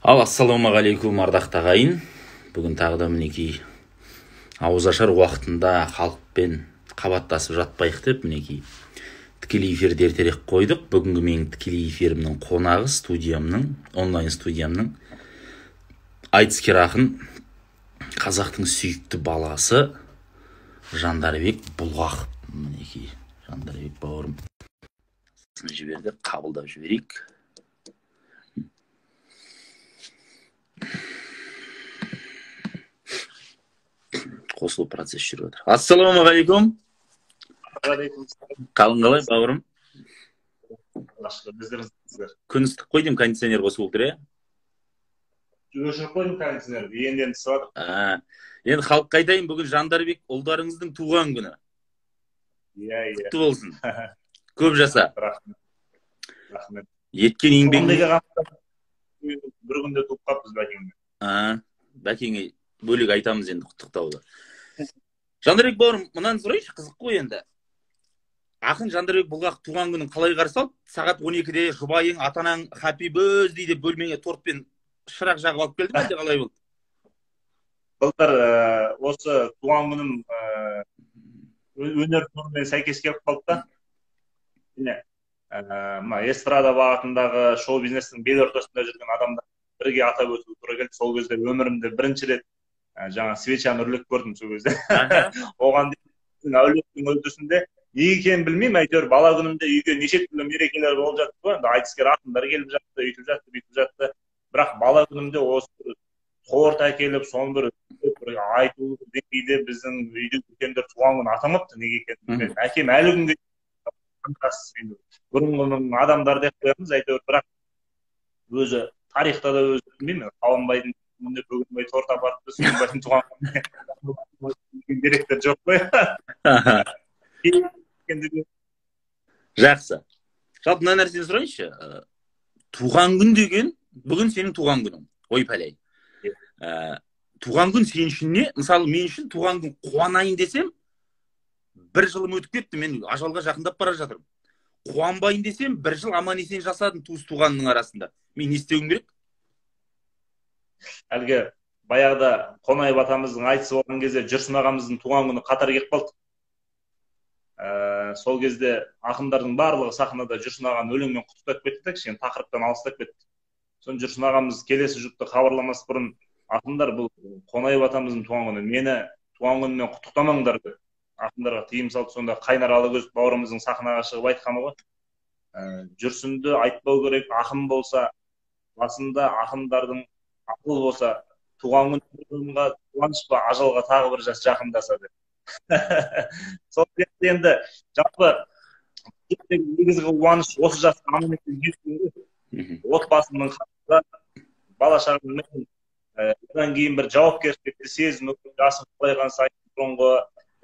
Ал ассалаумағалейкум, ардақты ағайын. Бүгін тағы да мінекей ауызашар уақытында халықпен қабаттасып жатпайық деп мінекей тікелей эфирді ертерек қойдық. Бүгінгі менің тікелей эфирімнің қонағы студиямның, онлайн студиямның айтыскер ақын, қазақтың сүйікті баласы Жандарбек Бұлғақов. Мінекей Жандарбек бауырым жіберді, қабылдап жіберейік. Қосылу процесс жүріп жатыр. Ассалаумағалейкум. Қалың қалай, бауырым? Күн ыстық қой деймін, кондиционер қосып отыр, иә? Өшіріп қойдым кондиционерді, енді ысып жатыр. Енді халыққа айтайын, бүгін Жандарбек ұлдарыңыздың туған күні. Иә, иә. Құтты болсын. Көп жаса. Рахмет. Рахмет. Еткен еңбегің. Бір күнде туып қаппыз бәкеңмен. Бәкеңе бөлек айтамыз енді құттықтауды. Жандарбек бауырым, мынаны сұрайыншы, қызық қой енді. Ақын Жандарбек Бұлғақов туған күнін қалай қарсы алды? Сағат 12-де жұбайың, ата-анаң happy birthday деп бөлмеңе тортпен шырақ жағып алып келді ме, әлде қалай болды? Былтыр осы туған күнім өнер турымен сәйкес келіп қалды да. Міне, мына эстрада бағытындағы шоу бизнестің бел ортасында жүрген адамдар бірге атап өтуге тура келді. Сол кезде өмірімде бірінші рет жаңа свечаны үрлеп көрдім сол кезде. Оған дейін әулеттің үлгісінде не екенін білмеймін, әйтеуір бала күнімде үйге неше түрлі мерекелер болып жатты ғой. Енді айтыскер ақындар келіп жатты, өйтіп жатты, бүйтіп жатты. Бірақ бала күнімде осы торт әкеліп, соны бір айтулы деңгейде біздің үйде үлкендер туған күн атамапты, неге екенін білмеймін. Әкем әлі күнге бұрынғының адамдар деп қоямыз, әйтеуір, бірақ өзі тарихта да өзі білмеймін, Қабанбайдың күніне Бөгенбай торт апарыпты, Сүйінбайдың туған күніне деректер жоқ қой. Жақсы. Жалпы мына нәрсені сұрайыншы. Туған күн деген, бүгін сенің туған күнің, ой пәлей. Туған күн сен үшін не? Мысалы, мен үшін туған күн қуанайын десем, бір жылым өтіп кетті, мен ажалға жақындап бара жатырмын. Қуанбайын десем, бір жыл аман есен жасадым туыс туғанның арасында. Мен не істеуім керек? Әлгі баяғыда Қонаев атамыздың айтысы болған кезде Жүрсін ағамыздың туған күні қатар келіп қалды. Сол кезде ақындардың барлығы сахнада Жүрсін ағаны өлеңмен құттықтап кетті де, кішкене тақырыптан алыстап кетті. Соны Жүрсін ағамыз келесі жұпты хабарламас бұрын, ақындар, бұл Қонаев атамыздың туған күні, мені туған күнімен құттықтамаңдар деп ақындарға тыйым салды. Сонда Қайнар Алагөз бауырымыздың сахнаға шығып айтқаны ғой. Жүрсінді айтпау керек, ақын болса, басында ақындардың ақыл болса, туған күнге қуаныш па, ажалға тағы бір жас жақындаса деп. Сол сияқты енді жалпы негізгі қуаныш осы жасқа аман есен жеткен ғой. Отбасымның қасында, бала шағаммен, одан кейін бір жауапкершілікті сезіну, жасым ұлғайған сайын бұрынғы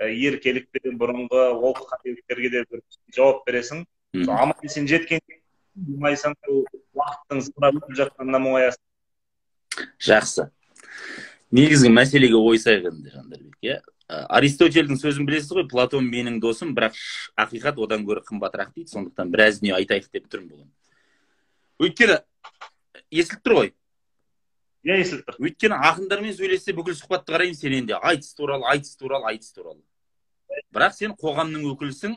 еркелікпен, бұрынғы олқы қателіктерге де бір жауап бересің. Аман есен жеткен мұңайсаң, ол уақыттың зымырап өтіп жатқанына мұңаясың. Жақсы. Негізгі мәселеге ойсайық енді, Жандарбек, иә? Аристотельдің сөзін білесіз ғой, Платон менің досым, бірақ ақиқат одан гөрі қымбатырақ дейді. Сондықтан біраз дүние айтайық деп тұрмын бүгін. Өйткені естіліп тұр ғой. Иә, естіліп тұр. Өйткені ақындармен сөйлессе бүкіл сұхбатты қараймын, сен енді айтыс туралы, айтыс туралы, айтыс туралы. Бірақ сен қоғамның өкілісің,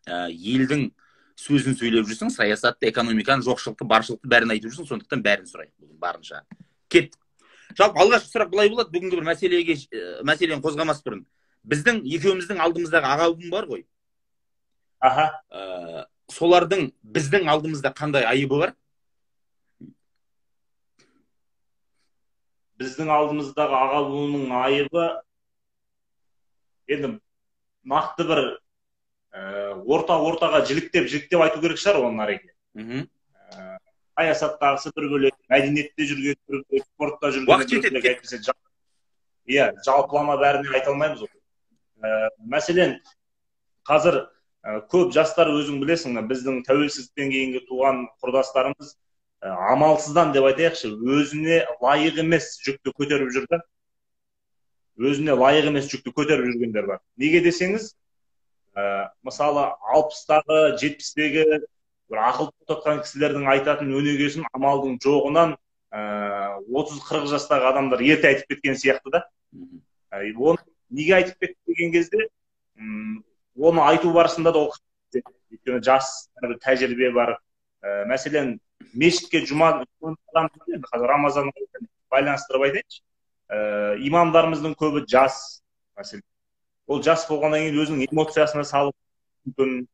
елдің сөзін сөйлеп жүрсің, саясатты, экономиканы, жоқшылықты, баршылықты бәрін айтып жүрсің, сондықтан бәрін сұрайық бүгін барынша. Кеттік. Жалпы алғашқы сұрақ былай болады, бүгінгі бір мәселеге, мәселені қозғамас бұрын. Біздің екеуміздің алдымыздағы аға буын бар ғой. Аха. Солардың біздің алдымызда қандай айыбы бар? Біздің алдымыздағы аға буынның айыбы енді нақты бір ортаға жіліктеп айту керек шығар оның ареке. Саясаттағысы бір бөлек, мәдениетте жүрген бір бөлек, спортта жүрген бір бөлек, әйтпесе иә, жалпылама бәріне айта алмаймыз ғой. Мәселен, қазір көп жастар, өзің білесің, біздің тәуелсіздіктен кейінгі туған құрдастарымыз амалсыздан деп айтайықшы, өзіне лайық емес жүкті көтеріп жүрді. Өзіне лайық емес жүкті көтеріп жүргендер бар. Неге десеңіз, мысалы, 60-тағы, 70-тегі бір ақыл тоқтатқан кісілердің айтатын өнегесін амалдың жоғынан 30-40 жастағы адамдар ерте айтып кеткен сияқты да. Оны неге айтып кетті деген кезде, оны айту барысында да ол, өйткені жас, бір тәжірибе бар. Мәселен, мешітке жұма, енді қазір Рамазан байланыстырып айтайыншы, имамдарымыздың көбі жас. Мәселен, ол жас болғаннан кейін өзінің эмоциясына салып мүмкін,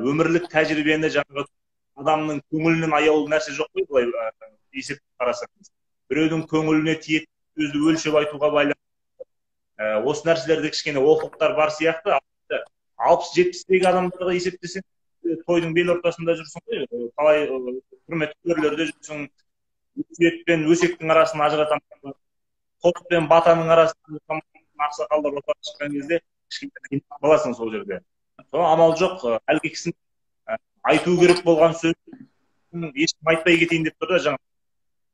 өмірлік тәжірибені, жаңағы адамның көңілінен аяулы нәрсе жоқ қой, былай есептеп қарасаңыз. Біреудің көңіліне тиетін сөзді өлшеп айтуға байланысты. Осы нәрселерде кішкене олқылықтар бар сияқты. 60-70-тегі адамдарға есептесең, тойдың бел ортасында жүрсің ғой, қалай құрметті төрлерде жүрсің, өсиет пен өсектің арасын ажырата, қос пен батаның арасын ақсақалдар ортаға шыққан кезде кішкене қиналып қаласың сол жерде. Сол амал жоқ, әлгі кісінің айту керек болған сөзін ешкім айтпай кетейін деп тұр да жаңа.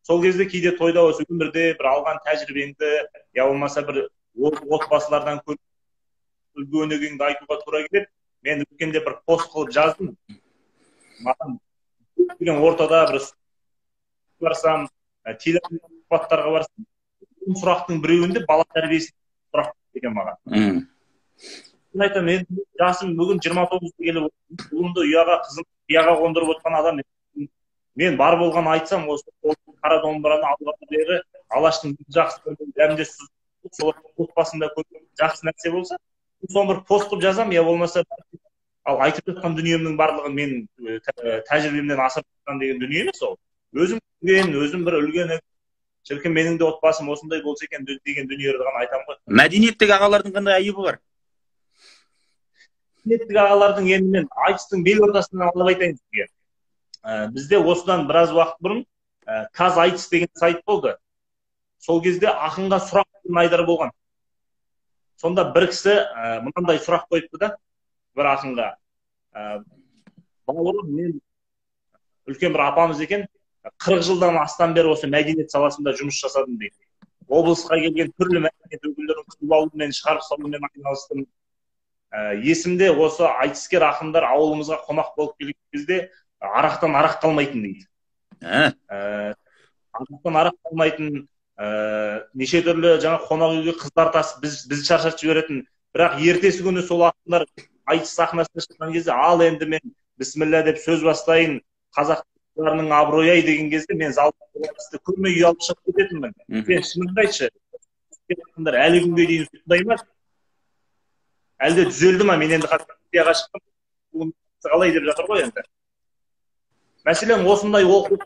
Сол кезде кейде тойда осы өмірде бір алған тәжірибеңді, я болмаса бір отбасылардан көріп үлгі өнегеңді айтуға тура келеді. Мен өткенде бір пост қылып жаздым. Маған деген ортада бір барсам, телесұхбаттарға барсам, сұрақтың біреуінде бала тәрбиесі сұрақ деген маған. Мен айтамын, мен жасым бүгін 29-ға келіп, ұлымды ұяға, қызым ұяға қондырып отқан адам. Мен бар болған айтсам, осы қара домбыраны алғалы бері Алаштың жақсы дәмде сол отбасында көп жақсы нәрсе болса, соны бір пост қылып жазамын, я болмаса ал айтып жатқан дүниемнің барлығын мен тәжірибемнен асырып жатқан деген дүние емес ол. Өзім көрген, өзім бір үлгені, шіркін менің де отбасым осындай болса екен деген дүниелерді ғана айтамын ғой. Мәдениеттегі ағалардың қандай айыбы бар? Мәдениеттегі ағалардың енді мен айтыстың бел ортасынан алып айтайын сізге. Бізде осыдан біраз уақыт бұрын Каз айтыс деген сайт болды. Сол кезде ақынға сұрақ айдар болған. Сонда бір кісі мынандай сұрақ қойыпты да бір ақынға. Бауырым, мен үлкен бір апамыз екен, 40 жылдан астам бері осы мәдениет саласында жұмыс жасадым дейді. Облысқа келген түрлі мәдениет өкілдерін күтіп алумен, шығарып салумен айналыстым. Есімде осы айтыскер ақындар ауылымызға қонақ болып келген кезде арақтан арақ қалмайтын дейді. Арақтан арақ қалмайтын, неше түрлі жаңа қонақ үйге қыздар тасып бізді шаршатып жіберетін. Бірақ ертесі күні сол ақындар айтыс сахнасына шыққан кезде, ал енді мен бісміллә деп сөз бастайын, қазақтарының абыройы ай деген кезде мен залда көрмей ұялып шығып кететінмін. Сен шыныңды айтшы, ақындар әлі күнге дейін сондай ма? Әлде түзелді ма? Мен енді қазір шықтым, қалай деп жатыр ғой енді. Мәселен, осындай оқу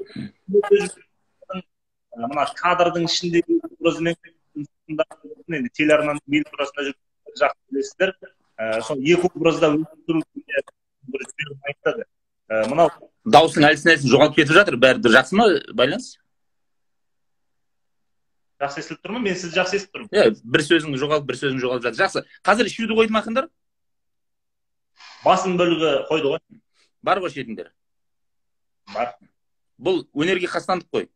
мына кадрдың ішіндегі образымен енді телеарнаның бел ортасында жүріп жақсы білесіздер. Сол екі образда өмір бір айтады. Мынау дауысың әлсін-әлсін жоғалып кетіп жатыр. Бәрі жақсы ма байланыс? Жақсы естіліп тұр ма? Мен сізді жақсы естіп тұрмын. Иә, бір сөзің жоғалып, бір сөзің жоғалып жатыр. Жақсы. Қазір ішуді қойды ма ақындар? Басым бөлігі қойды ғой. Бар ғой ішетіндер? Бар. Бұл өнерге қастандық қой.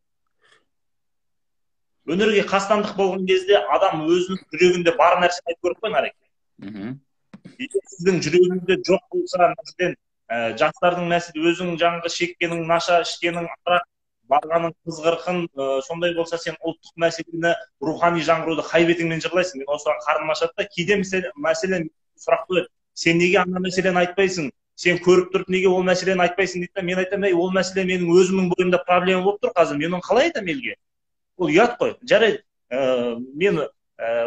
Өнерге қастандық болған кезде адам өзінің жүрегінде бар нәрсені айтып көріп қой, Нареке. Егер сіздің жүрегіңізде жоқ болса, мәселен, жастардың мәселе өзің жаңағы шеккенің, наша ішкенің, арақ барғаның, қыз қырқын, сондай болса, сен ұлттық мәселені, рухани жаңғыруды қай бетіңмен жырлайсың? Мен осыған қарным ашады да, кейде мәселен сұрақ қояды. Сен неге ана мәселені айтпайсың? Сен көріп тұрып неге ол мәселені айтпайсың дейді да, мен айтамын, ей, ол мәселе менің өзімнің бойымда проблема болып тұр қазір, мен оны қалай айтамын елге? Ол ұят қой. Жарайды, мен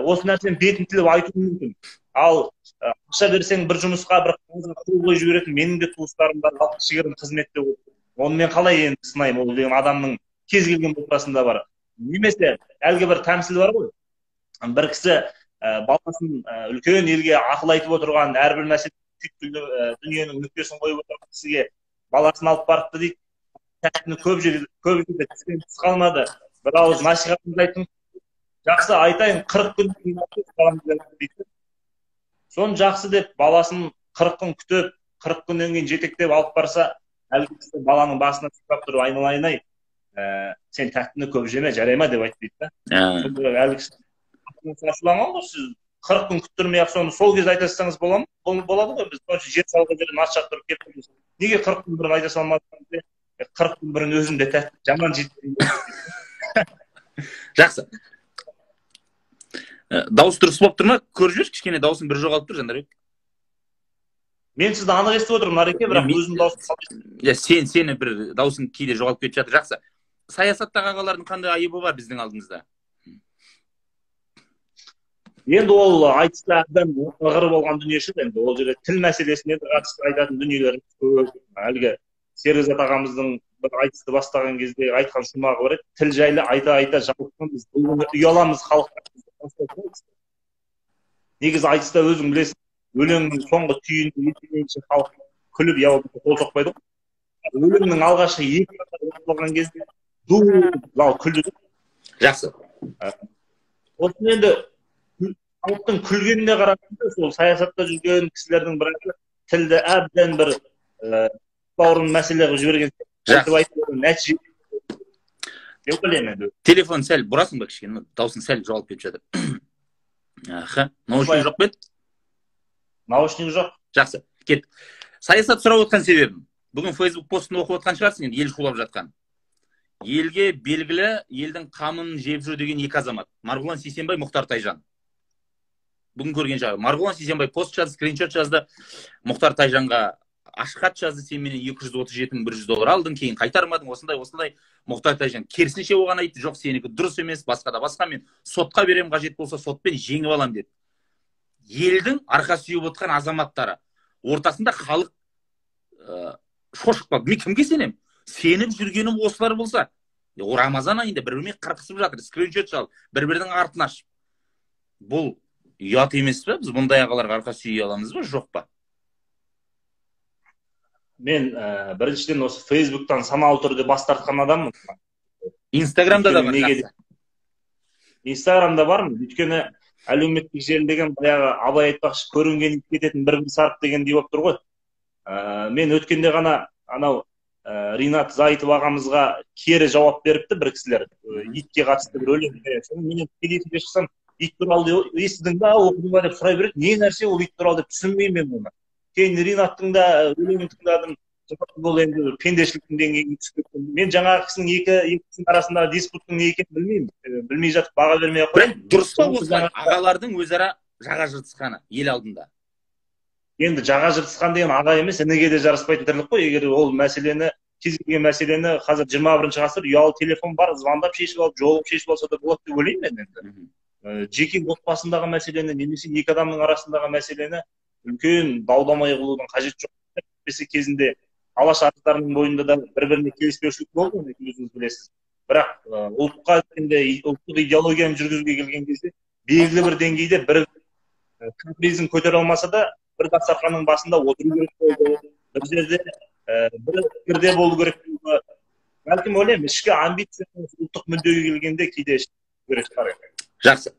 осы нәрсенің бетін тіліп айтуым мүмкін. Ал ақша берсең бір жұмысқа бір қол қойып жіберетін менің де туыстарым бар, ал кішігірім қызметте болып. Оны мен қалай енді сынаймын? Ол деген адамның кез келген отбасында бар. Немесе әлгі бір тәмсіл бар ғой. Бір кісі баласын үлкен елге ақыл айтып отырған, әрбір мәселе түйткілді дүниенің нүктесін қойып отырған кісіге баласын алып барыпты дейді. Тәттіні көп жерде тістен тіс қалмады. Бір ауыз насихатымды айттым. Жақсы айтайын, 40 күн дейді. Соны жақсы деп баласын 40 күн күтіп, 40 күннен кейін жетектеп алып барса, әлгі кісі баланың басына сипап тұрып, айналайын ай, сен тәттіні көп жеме, жарай ма деп айтты дейді да. Сонда әлгі кісі ашуланған ғой, сіз 40 күн күттірмей ақ соны сол кезде айта салсаңыз бола ма? Болады ғой, біз сонша жер салған жерден ат шаптырып келіп тұрмыз. Неге 40 күн бұрын айта салмадыңыз деп? 40 күн бұрын өзім де тәтті жаман жедім. Жақсы. Дауыс дұрыс болып тұр ма? Көріп жүрші, кішкене дауысың бір жоғалып тұр, Жандарбек. Мен сізді анық естіп отырмын, Нареке, бірақ өзім дауысым. Иә, сені бір дауысың кейде жоғалып кетіп жатыр. Жақсы. Саясаттағы ағалардың қандай айыбы бар біздің алдымызда? Енді ол айтыста әбден ығыр болған дүние шығар енді. Ол жерде тіл мәселесіне де қатысты айтатын дүниелер көп. Әлгі Серікзат ағамыздың бір айтысты бастаған кезде айтқан шумағы бар еді. Тіл жайлы айта-айта жалыққанбыз, ұяламыз халыққа. Негізі айтыста өзің білесің, өлеңнің соңғы түйінін естігенше халық күліп я болмаса қол соқпайды ғой. Өлеңнің алғашқы екі қатары болған кезде ду зал күлді. Жақсы. Осыны енді халықтың күлгеніне қарағанда сол саясатта жүрген кісілердің біразы тілді әбден бір бауырын мәселе қылып жіберген. Нәтиже деп ойлаймын енді. Телефон сәл бұрасың ба кішкене? Дауысың сәл жоғалып кетіп жатыр. Аха, наушник жоқ па еді? Наушник жоқ. Жақсы, кет. Саясат сұрап отқан себебім. Бүгін Facebook постын оқып отқан шығарсың енді, ел шулап жатқан. Елге белгілі, елдің қамын жеп жүр деген екі азамат. Марғұлан Сейсенбай, Мұхтар Тайжан. Бүгін көрген жағы. Марғұлан Сейсенбай пост жазды, скриншот жазды. Мұхтар Тайжанға ашық хат жазды, сен менен 237 100 доллар алдың, кейін қайтармадың, осындай, осындай. Мұхтар Тайжан керісінше оған айтты, жоқ, сенікі дұрыс емес, басқа да басқа, мен сотқа беремін, қажет болса сотпен жеңіп аламын деді. Елдің арқа сүйеп отқан азаматтары ортасында халық шошып қалды. Мен кімге сенемін? Сеніп жүргенім осылар болса, Рамазан айында бір-бірімен қырқысып жатыр, скриншот салып, бір-бірінің артын ашып. Бұл ұят емес пе? Біз бұндай ағаларға арқа сүйей аламыз ба, жоқ па? Мен біріншіден осы Фейсбуктан саналы түрде бас тартқан адаммын. Инстаграмда да бар. Неге? Инстаграмда бармын. Өйткені әлеуметтік желі деген баяғы Абай айтпақшы, көрінген кететін бір бір сарып дегендей болып тұр ғой. Мен өткенде ғана анау Ринат Зайтов ағамызға кері жауап беріпті бір кісілер. Итке қатысты бір өлең. Соны мен тікелей эфирге шықсам, ит туралы естідің ба, оқыдың ба деп сұрай береді. Не нәрсе ол ит туралы деп түсінбеймін мен оны. Кейін Ринаттың да өлеңін тыңдадым. Бұл енді пендешіліктің деңгейіне түсіп кеткен. Мен жаңағы кісінің екі кісінің арасындағы диспуттың не екенін білмеймін. Білмей жатып баға бермей ақ қояйын. Дұрыс па осылай ағалардың өзара жаға жыртысқаны ел алдында? Енді жаға жыртысқан деген аға емес, ініге де жараспайтын тірлік қой. Егер ол мәселені, кез келген мәселені қазір 21 ғасыр, ұялы телефон бар, звондап шешіп алып, жолығып шешіп алса да болады деп ойлаймын мен енді. Жеке отбасындағы мәселені немесе екі адамның арасындағы мәселені үлкен дау-дамай қылудың қажеті жоқ. Әйтпесе кезінде Алаш арыстарының бойында да бір-біріне келіспеушілік болды, оны өзіңіз білесіз. Бірақ ұлтқа келгенде, ұлттық идеологияны жүргізуге келген кезде белгілі бір деңгейде бір капризін көтере алмаса да бір дастарханның басында отыру керек болды, бір жерде бір пікірде болу керек болды. Бәлкім ойлаймын, ішкі амбиция ұлттық мүддеге келгенде кейде керек шығар. Жақсы.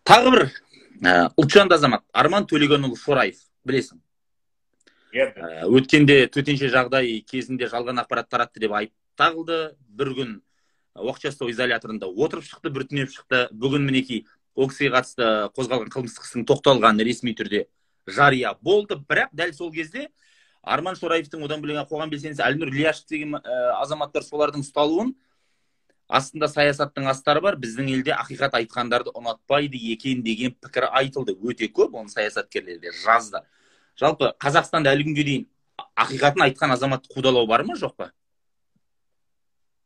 Тағы бір ұлтжанды азамат Арман Төлегенұлы Шораев, білесің. Өткенде төтенше жағдай кезінде жалған ақпарат таратты деп айып тағылды. Бір күн уақытша ұстау изоляторында отырып шықты, бір түнеп шықты. Бүгін мінекей ол кісіге қатысты қозғалған қылмыстық істің тоқталғаны ресми түрде жария болды. Бірақ дәл сол кезде Арман Шораевтың, одан бөлек қоғам белсендісі Әлнұр Ильяшев деген азаматтар, солардың ұсталуын астында саясаттың астары бар, біздің елде ақиқат айтқандарды ұнатпайды екен деген пікір айтылды. Өте көп оны саясаткерлер де жазды. Жалпы Қазақстанда әлі күнге дейін ақиқатын айтқан азаматты қудалау бар ма, жоқ па?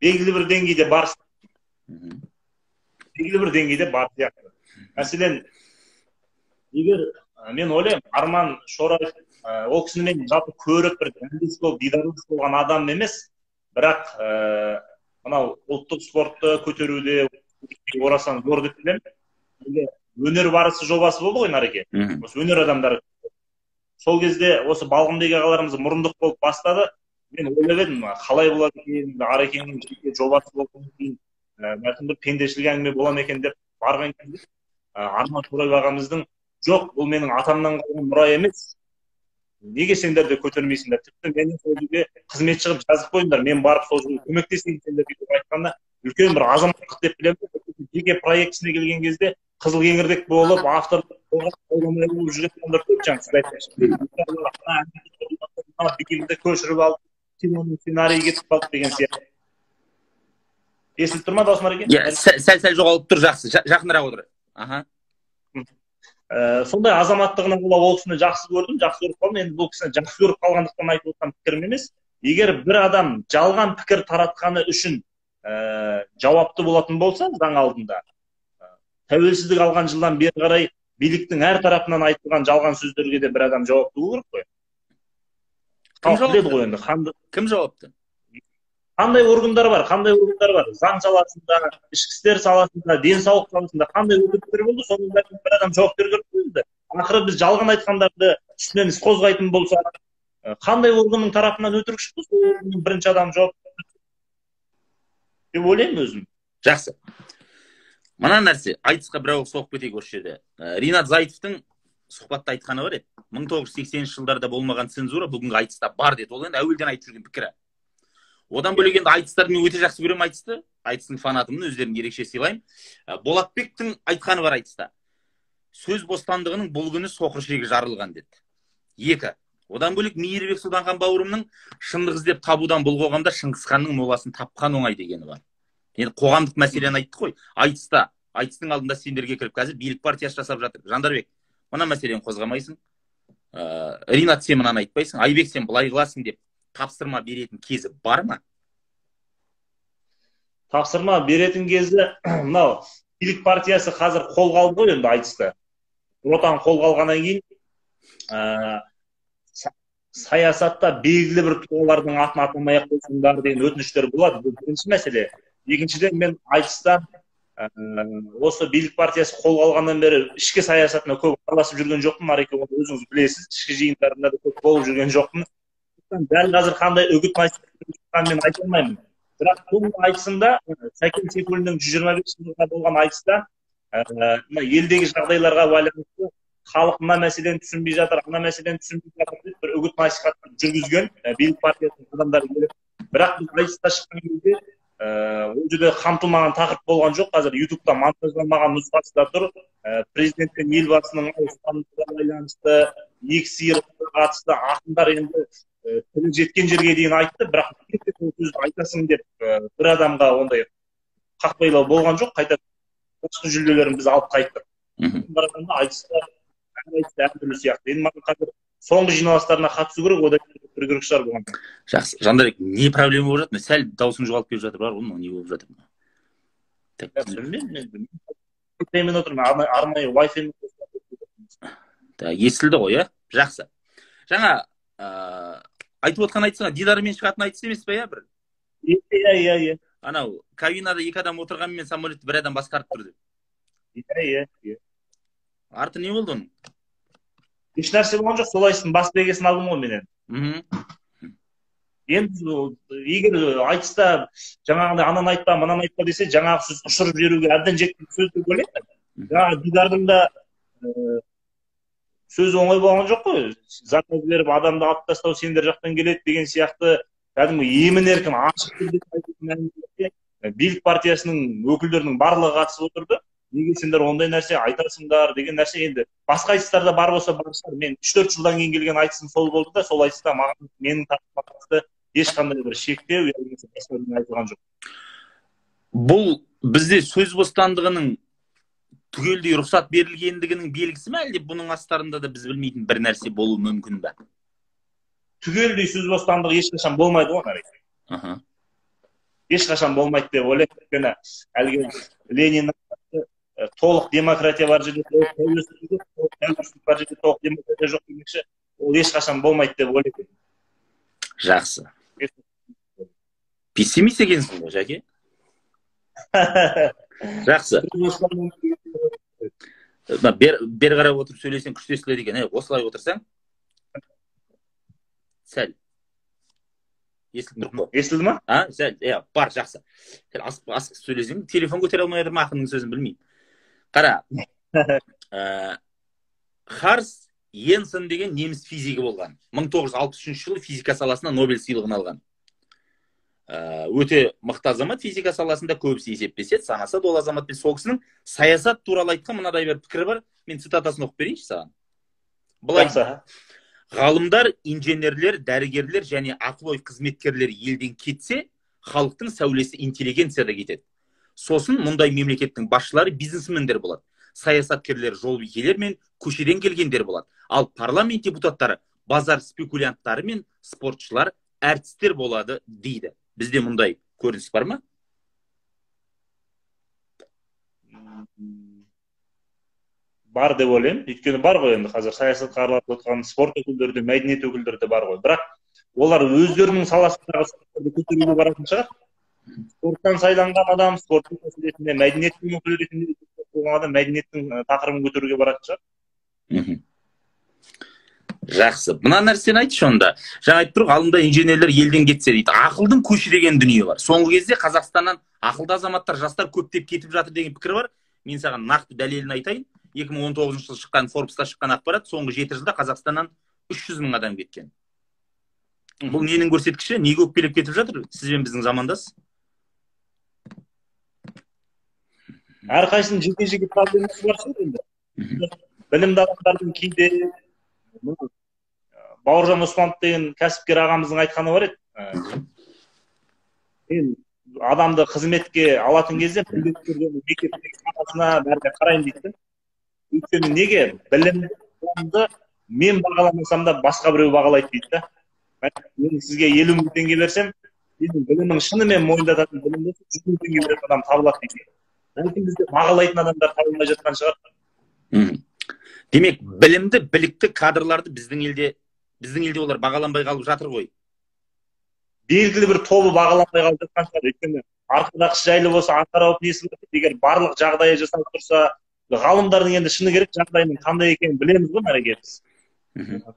Белгілі бір деңгейде бар. Белгілі бір деңгейде бар сияқты. Мәселен, егер мен ойлаймын, Арман Шораев, ол кісіні мен жалпы көріп бір дәліз болып, дидарлас болған адам емес, бірақ мынау ұлттық спортты көтеруде орасан зор деп білемін. Өнер барысы жобасы болды ғой, Нареке. Осы өнер адамдары. Сол кезде осы Балғынбек ағаларымыз мұрындық болып бастады. Мен ойлап едім, қалай болады екен, Арекеңнің жеке жобасы болғаннан кейін, бәлкім бір пендешілік әңгіме бола ма екен деп барған кезде, Арман Шораев ағамыздың жоқ, бұл менің атамнан қалған мұра емес, неге сендер де көтермейсіңдер, тіпті мені сол жерге қызметші қылып жазып қойыңдар, мен барып сол жерге көмектесейін сендерге деп айтқанда үлкен бір азаматтық деп білемін. Жеке проектісіне келген кезде қызыл кеңірдек болып, автор болып жүрген адамдар көп, жаңа сіз айтпақшы. Көшіріп алып, киноның сценарийі кетіп қалды деген сияқты. Естіліп тұр ма дауысым, Ареке? Иә, сәл жоғалып тұр, жақсы. Жақынырақ отыр. Аха. Сондай азаматтығына бола ол кісіні жақсы көрдім, жақсы көріп қалдым. Енді бұл кісіні жақсы көріп қалғандықтан айтып отырған пікірім емес. Егер бір адам жалған пікір таратқаны үшін жауапты болатын болса заң алдында, тәуелсіздік алған жылдан бері қарай биліктің әр тарапынан айтылған жалған сөздерге де бір адам жауапты болу керек қой. Кім жауапты? Ғой енді? Кім жауапты? Қандай органдар бар? Қандай органдар бар? Заң саласында, ішкі істер саласында, денсаулық саласында қандай өкілдіктер болды? Соның бәріне бір адам жауап беру керек қой енді. Ақыры біз жалған айтқандарды үстінен іс қозғайтын болсақ, қандай органның тарапынан өтірік шықты, сол органның бірінші адам жауап деп ойлаймын өзім. Жақсы. Мына нәрсе, айтысқа бір ауыз соғып кетейік осы жерде. Ринат Зайтовтың сұхбатта айтқаны бар еді. 1980 жылдарда болмаған цензура бүгінгі айтыста бар деді. Ол енді әуелден айтып жүрген пікірі. Одан бөлек енді айтыстарды мен өте жақсы көремін айтысты. Айтыстың фанатымын, өздерін ерекше сыйлаймын. Болатбектің айтқаны бар айтыста. Сөз бостандығының бұл күні соқыр шегі жарылған деді. Екі. Одан бөлек Мейірбек Сұлтанхан бауырымның шындық іздеп табудан бұл қоғамда Шыңғыс ханның моласын тапқан оңай дегені бар. Енді қоғамдық мәселені айттық қой. Айтыста, айтыстың алдында сендерге кіріп қазір билік партиясы жасап жатыр. Жандарбек, мына мәселені қозғамайсың. Ринат, сен мынаны айтпайсың. Айбек, сен былай қыласың деп тапсырма беретін кезі бар ма? Тапсырма беретін кезі мынау билік партиясы қазір қолға алды ғой енді айтысты. Нұр Отан қолға алғаннан кейін саясатта белгілі бір тұлғалардың атын атамай ақ қойсыңдар деген өтініштер болады. Бұл бірінші мәселе. Екіншіден, мен айтыстан осы билік партиясы қолға алғаннан бері ішкі саясатына көп араласып жүрген жоқпын. Ареке, оны өзіңіз білесіз, ішкі жиындарында да көп болып жүрген жоқпын. Дәл қазір қандай үгіт насихат мен айта алмаймын. Бірақ бұл айтысында Сәкен Сейфуллиннің 125 жылдығына болған айтыста мына елдегі жағдайларға байланысты халық мына мәселені түсінбей жатыр, ана мәселені түсінбей жатыр деп бір үгіт насихат жүргізген билік партиясының адамдары келіп. Бірақ біз айтысқа шыққан кезде ол жерде қамтылмаған тақырып болған жоқ. Қазір ютубта монтаждалмаған нұсқасы да тұр. Президент пен елбасының ауысқанына байланысты, екі сиырға қатысты ақындар енді тілі жеткен жерге дейін айтты, бірақ ол сөзді айтасың деп бір адамға ондай қақпайлау болған жоқ. Қайта қосқы жүлделерін біз алып қайттық. Қарағанда айтыста әртүрлі сияқты. Енді маған қазір соңғы жиналыстарына қатысу керек, одан кейін керек шығар бұған. Жақсы. Жандарбек, не проблема болып жатыр? Сәл дауысың жоғалып келіп жатыр, бар ғой, не болып жатыр? Білмеймін, мен отырмын, арнайы Wi-Fi. Естілді ғой, иә? Жақсы. Жаңа айтып отқан айтысыңа Дидармен шығатын айтыс емес пе, иә, бір? Иә, иә. Анау кабинада екі адам отырғанмен самолетті бір адам басқарып тұр деп. Иә, иә. Арты не болды оның? Еш нәрсе болған жоқ, сол айтыстың бас белгісін алдым ғой менен. Енді егер айтыста жаңағындай ананы айтпа, мынаны айтпа десе, жаңағы сөз ұшырып жіберуге әбден жеткен сөз деп ойлаймын. Жаңағы Дидардың да сөзі оңай болған жоқ қой. Заказ беріп адамды алып тастау сендер жақтан келеді деген сияқты кәдімгі емін-еркін ашық түрде айтатын әңгімелерге билік партиясының өкілдерінің барлығы қатысып отырды. Неге сендер ондай нәрсе айтасыңдар деген нәрсе енді басқа айтыстарда бар болса бар шығар. Мен 3-4 жылдан кейін келген айтысым сол болды да, сол айтыста маған менің тарапыма қатысты ешқандай бір шектеу я болмаса басқа бірдеңе айтылған жоқ. Бұл бізде сөз бостандығының түгелдей рұқсат берілгендігінің белгісі ме, әлде бұның астарында да біз білмейтін бір нәрсе болуы мүмкін бе? Түгелдей сөз бостандығы ешқашан болмайды ғой, Нарик. Ешқашан болмайды деп ойлаймын. Өйткені әлгі Лениннің толық демократия бар жерде толық тәуелсіздік жоқ, толық тәуелсіздік бар жерде толық демократия жоқ демекші, ол ешқашан болмайды деп ойлаймын. Жақсы. Пессимист екенсің ғой, Жәке. Жақсы. Бер қарап отырып сөйлесең күшті естіледі екен. Осылай отырсаң сәл естіліп тұр ғой. Естілді ма? А, сәл, иә, бар, жақсы. Сәл асық сөйлесең, телефон көтере алмай жатыр ма, ақынның сөзін білмеймін. Қара, Харс Йенсен деген неміс физигі болған. 1963 жылы физика саласында Нобель сыйлығын алған. Өте мықты азамат физика саласында, көбісі есептеседі, санасады ол азаматпен. Сол кісінің саясат туралы айтқан мынадай бір пікірі бар. Мен цитатасын оқып берейінші саған. Былай: ғалымдар, инженерлер, дәрігерлер және ақыл ой қызметкерлері елден кетсе, Халықтың сәулесі интеллигенцияда кетеді. Сосын мұндай мемлекеттің басшылары бизнесмендер болады. Саясаткерлер жолбикелер мен көшеден келгендер болады. Ал парламент депутаттары базар спекулянттары мен спортшылар, әртістер болады дейді. Бізде мұндай көрініс бар ма? Бар деп ойлаймын. Өйткені бар ғой енді қазір саясатқа араласып отырған спорт өкілдері де, мәдениет өкілдері де бар ғой. Бірақ олар өздерінің саласындағы спортты көтеруге баратын шығар. Спорттан сайланған адам спорттың мәселесіне, мәдениеттің өкілі ретінде болған адам мәдениеттің тақырыбын көтеруге баратын шығар. Жақсы. Мына нәрсені айтшы онда. Жаңа айтып тұр, ғалымдар, инженерлер елден кетсе дейді. Ақылдың көші деген дүние бар. Соңғы кезде Қазақстаннан ақылды азаматтар, жастар көптеп кетіп жатыр деген пікір бар. Мен саған нақты дәлелін айтайын. 2019 жылы шыққан Forbes-та шыққан ақпарат, соңғы 7 жылда Қазақстаннан 300 мың адам кеткен. Бұл ненің көрсеткіші? Неге өкпелеп кетіп жатыр? Сіз бен біздің замандас? Әрқайсының жеке-жеке проблемасы бар шығар енді. Білімді адамдардың кейде Бауыржан Оспанов деген кәсіпкер ағамыздың айтқаны бар еді. Мен адамды қызметке алатын кезде міндетті түрде мектептегі санасына бәріне қараймын дейді. Өйткені неге? Білімді мен бағаламасам да басқа біреу бағалайды дейді да. Мен сізге 50 мың теңге берсем, менің білімім шынымен мойындататын білім болса, 100 мың теңге беретін адам табылады дейді. Бәлкім бізде бағалайтын адамдар табылмай жатқан шығар. Демек, білімді, білікті кадрларды біздің елде олар бағаланбай қалып жатыр ғой. Белгілі бір тобы бағаланбай қалып жатқан шығар. Өйткені арқада қыс жайлы болса, арқа ауып несі бар, егер барлық жағдайы жасалып тұрса, ғалымдардың енді шыны керек жағдайының қандай екенін білеміз ғой мәреге біз.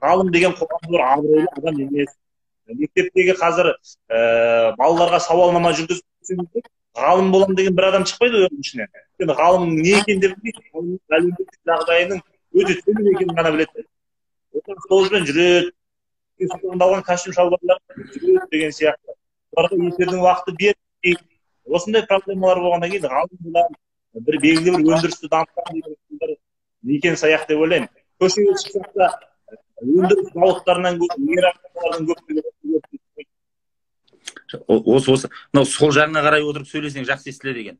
Ғалым деген қоғамда бір абыройлы адам емес. Мектептегі қазір балаларға сауалнама жүргізіп, ғалым болам деген бір адам шықпайды оның ішінен. Өйткені ғалымның не екенін де білмейді, ғалымның әлеуметтік жағдайының өте төмен екенін ғана біледі. Автобуспен жүреді, алған костюм шалбарлар жүреді деген сияқты. Оларға эфирдің уақыты берілмейді. Осындай проблемалар болғаннан кейін ғалым боламын, бір белгілі бір өндірісті дамытамын деген некен саяқ деп ойлаймын. Көшеге шықсақ та өндіріс зауыттарынан көп, мейрамханалардан көп. Осы мынау сол жағына қарай отырып сөйлесең жақсы естіледі екен.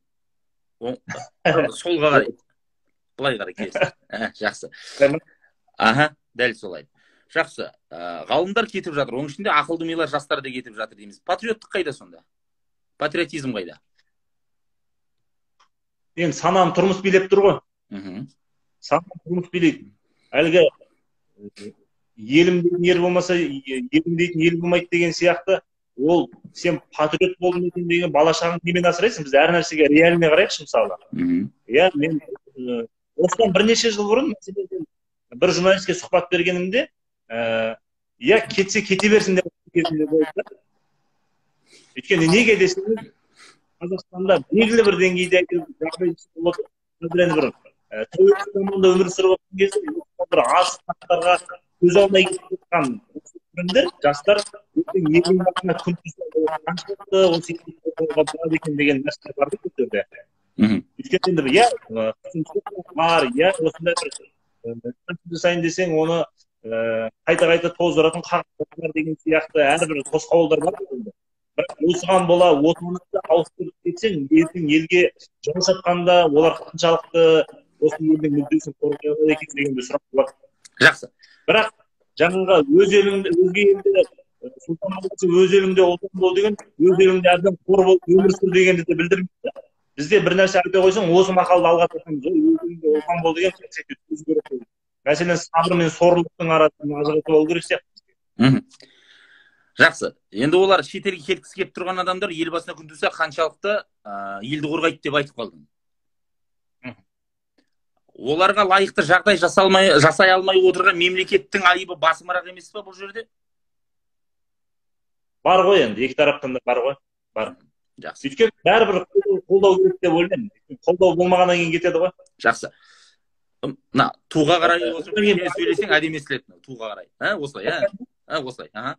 Солға қарай. Былай қарай келесің. Жақсы. Аха, дәл солай. Жақсы. Ғалымдар кетіп жатыр. Оның ішінде ақылды милар жастар да кетіп жатыр дейміз. Патриоттық қайда сонда? Патриотизм қайда? Енді сананы тұрмыс билеп тұр ғой. Сананы тұрмыс билейді. Әлгі елім дейтін ер болмаса, елім дейтін ел болмайды деген сияқты. Ол сен патриот болдым екен деген бала шағаңды немен асырайсың? Біз әр нәрсеге реальный қарайықшы мысалы. Иә, мен осыдан бірнеше жыл бұрын мәселен бір журналистке сұхбат бергенімде, иә, кетсе кете берсін деп кезімде болды. Өйткені неге десеңіз, Қазақстанда белгілі бір деңгейде жағдай болады. Қазір енді бір тәуелсіз заманда өмір сүріп жатқан кезде бір аз тақтарға көз алмай кетіп жатқан өспірімдер, жастар ертең елдің басына күн туса қаншалықты осы елді қолға болады екен деген нәрсе бар да бұл жерде. Өйткені енді иә, бар, иә, осындай бір жасайын десең, оны қайта-қайта тоздыратын қағаздар деген сияқты әрбір тосқауылдар бар ғой. Бірақ осыған бола отаныңды ауыстырып кетсең, ертең елге жау шапқанда олар қаншалықты осы елдің мүддесін қорғай алады екен деген бір сұрақ болады. Жақсы. Бірақ жаңағы өз еліңде, өзге елде сұлтан болса, өз еліңде ұлтан бол деген, өз еліңде әбден қор болып өмір сүр дегенді де білдірмейді. Бізде бір нәрсе айта қойсаң, осы мақалды алға тартамыз. Өз еліңде ұлтан бол деген сөз керек. Мәселен, сабыр мен сорлылықтың арасын ажыратып алу керек сияқты. Жақсы. Енді олар шетелге кеткісі келіп тұрған адамдар ел басына күн туса қаншалықты елді қорғайды деп айтып қалдың. Оларға лайықты жағдай жасай алмай отырған мемлекеттің айыбы басымырақ емес па бұл жерде? Бар ғой енді, екі тараптан да бар ғой. Бар. Жақсы. Өйткені бәрібір қолдау керек деп ойлаймын. Қолдау болмағаннан кейін кетеді ғой. Жақсы. Мына туға қарай отырып сөйлесең әдемі естіледі. Туға қарай. Осылай, осылай. Аха.